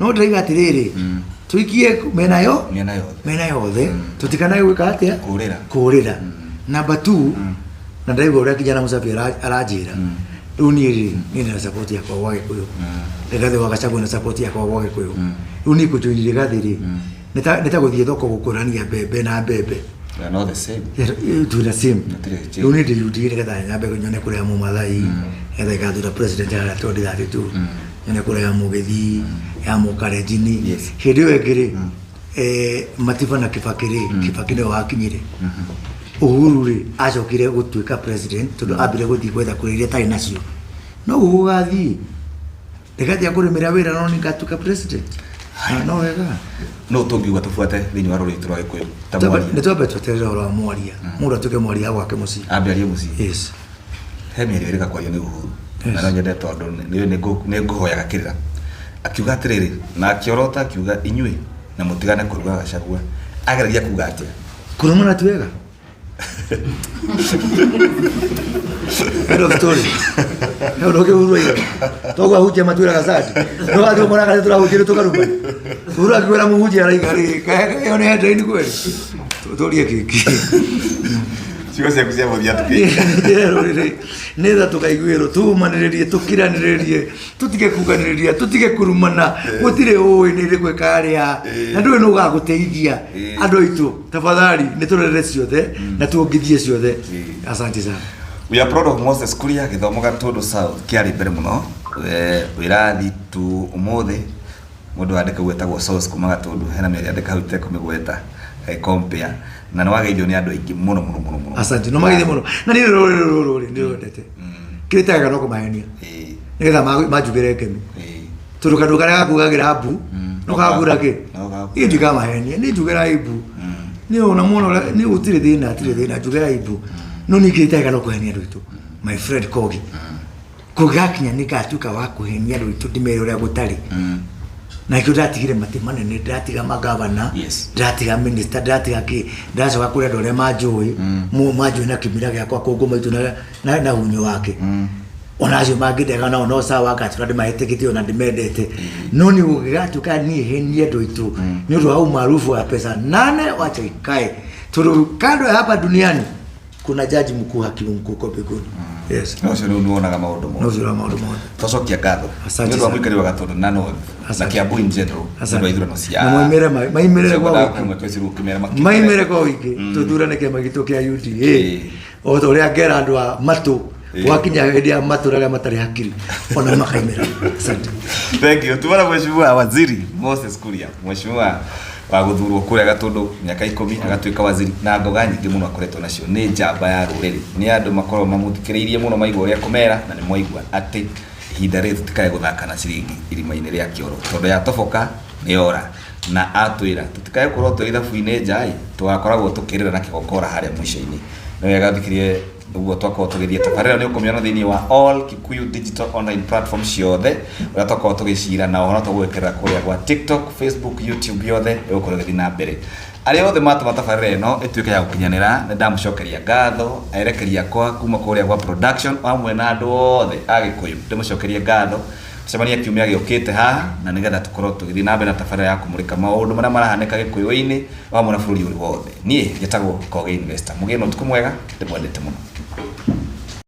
no ndĩraiga atĩrĩrĩ, tũikie mĩena yo Mĩena yothe. Mĩena yothe, tũtikanae gwĩka atĩa? Kũũrĩra. Kũũrĩra. Number two, na ndaigua ũrĩa kijana Mũcabi aranjĩra rĩu niĩ rĩ, niĩ ndĩna support yakwa gwa Gĩkũyũ. Rigathĩ wa Gachagua na support yakwa gwa Gĩkũyũ. Rĩu niĩ kũjoin Rigathĩ rĩ, nĩ ta gũthiĩ thoko gũkũrania mbembe na mbembe. They are not the same. Twĩna same. Gũtirĩ change. Rĩu niĩ ndĩ UDA nĩgetha nyambe nyone kũrĩa Mũmathai, nĩgetha ĩgathura president harĩa 2032, nyone kũrĩa ya Mũgĩthii, ya Mũkarenjini. Hĩndĩ ĩyo ĩngĩ rĩ, Matiba na Kibaki rĩ, Kibaki nĩwe wakinyire. Uhuru rĩ, acokire gũtuĩka president tondũ ambire gũthiĩ gwetha kura iria atarĩ nacio. No ũguo gũgathiĩ ndĩgathiĩ kũrĩmĩra wĩra, no nĩngatuĩka president. Na no wega. No tũngiuga tũbuate thĩinĩ wa rũrĩrĩ rwitũ rwa Gĩkũyũ ta mwaria? Nĩ twambe tweterere ũhoro wa mwaria, mũndũ atuĩke mwaria gwake mũciĩ. Ambe arie mũciĩ. Yes. He mĩario ĩrĩga kwario nĩ Uhuru na no nyende tondũ nĩ ngũhoyaga kĩrĩra. Akiuga atĩrĩrĩ na akĩorota akiuga inyuĩ na mũtigane kũruga Gachagua. Ageragia kuga atĩa? Kũrũmana ti wega. End of story. He ũndũ ũngĩ Uhuru oigaga? Toguo ahunjia matwĩraga Sunday. No athiĩ ũkoraga nĩ tũrahunjia nĩ tũkaruma. Uhuru akikwĩra mũhunjia araiga rĩ, ĩyo nĩ headline kweli? Tũrie kĩngĩ. Ciugo ciaku cia mũthia tũkĩiga. Njĩre rũrĩrĩ nĩgetha tũkaiguĩrwo, tũmanĩrĩrie, tũkiranĩrĩrie, tũtige kuganĩrĩria, tũtige kũrumana. Gũtirĩ ũĩ nĩ rĩkũ ĩkarĩa na ndũĩ nũ ũgagũteithia. Andũ aitũ, tafadhali nĩ tũrerere ciothe na tuongithie ciothe. Asante sana. We are proud of Moses Kuria. Gĩthomo Gatũndũ South kĩarĩ mbere mũno. Wĩrathi tu ũmũthĩ mũndũ wandĩka ũguo etagwo source kuma Gatũndũ, hena mĩario andĩka hau itekũmĩgweta, compare na nĩ wageithio nĩ andũ aingĩ mũno mũno mũno mũno. Asante, no mageithie mũno. Na niĩ rũrĩrĩ rũrũ rĩ, nĩ rwendete kĩrĩa itagaga no kũmahenia nĩgetha manjugĩre ngemi, tondũ kandũ karĩa gakugagĩra mbu no kagura kĩ. No gakura. Niĩ ndikamahenia, niĩ njugĩra mbu nĩ ona mwana ũrĩa nĩ gũtirĩ thĩna, hatirĩ thĩna, njugĩra mbu. No niĩ kĩrĩa itagaga no kũhenia andũ aitũ, my friend Kogi. Kũgakinya nĩ ngatuĩka wa kũhenia andũ aitũ, ndĩmere ũrĩa gũtarĩ. Na nĩkĩo ndatigire matĩ manene, ndatiga magavana, ndatiga minister, ndatiga kĩ, ndacoka kũrĩ andũ arĩa manjũĩ, manjũĩ na kĩmira gĩakwa, kũngũ maitũ na hunyo wake. Ona acio mangĩndega nao no sawa, ngatũra ndĩmahetĩkĩtie ona ndĩmendete. No nĩ gũgĩgatuĩka niĩ henie andũ aitũ nĩ ũndũ wa umaarufu wa pesa nane, wacha ikae, tondũ kando ya hapa duniani kuna jaji mkuu, hakimu mkuu uko mbinguni. Yes. Na ũcio rĩu nĩwonaga maũndũ No mothe. ũcio wa maũndũ mothe. Twacokia ngatho Asante nĩ ũndũ wa sana. mũikari wa Gatũndũ na North na Asante. Kiambu in general nĩ ũndũ wa ithurano cia Na moimĩre maimĩrĩre kwa Cia wĩingĩ. mweke ũcio rĩu ũkĩmera makĩmere. Maimĩre kwa wĩingĩ, tũthurane kĩama gitũ kĩa UDA o ta ũrĩa ngera andũ a matũ gwakinya hĩndĩ ya matũ arĩa matarĩ hakiri ona makaimĩra. Asante. Thank you. Tumana Mheshimiwa Waziri Moses Kuria, Mheshimiwa wa gũthurwo kũrĩa Gatũndũ mĩaka 10 agatuĩka waziri na ngoga nyingĩ mũno akoretwo nacio. Nĩ njamba ya rũrĩrĩ, nĩ andũ makoragwo mamũthikĩrĩirie mũno maigua ũrĩa kũmera, na nĩ mwaigua atĩ ihinda rĩrĩ tũtikae gũthaka na ciringi irima-inĩ rĩa kĩoro tondũ yatoboka nĩ yora. Na atwĩra tũtikae gũkorwo twĩ ithabu-inĩ nja ĩ, tũgakoragwo tũkĩrĩra na kĩgokora harĩa mũico-inĩ. Nĩ wega thikĩrĩrie ũguo twakorwo tũgĩthiĩ. Tabarĩra nĩ ũkũmĩona thĩinĩ wa all Kikuyu digital online platform ciothe ũrĩa twakorwo tũgĩcira, na ũhoro tũgwĩkĩrĩra kũrĩa gwa TikTok, Facebook, YouTube, yothe ĩgũkorwo ĩgĩthiĩ na mbere. Arĩa othe matũma tabarĩra ĩno ĩtuĩke ya gũkinyanĩra, nĩ ndamũcokeria ngatho. Erekeria akwa kuma kũrĩa gwa production hamwe na andũ othe a Gĩkũyũ, ndĩmũcokerie ngatho. Tũcemanie kiumia gĩũkĩte haha, na nĩgetha tũkorwo tũgĩthiĩ na mbere na tabarĩra ya kũmũrĩka maũndũ marĩa marahanĩka Gĩkũyũ-inĩ hamwe na bũrũri ũrĩ wothe. Niĩ njĩtagwo Kogi Investor. Mũgĩe na ũtukũ mwega, ndĩmwendete mũno.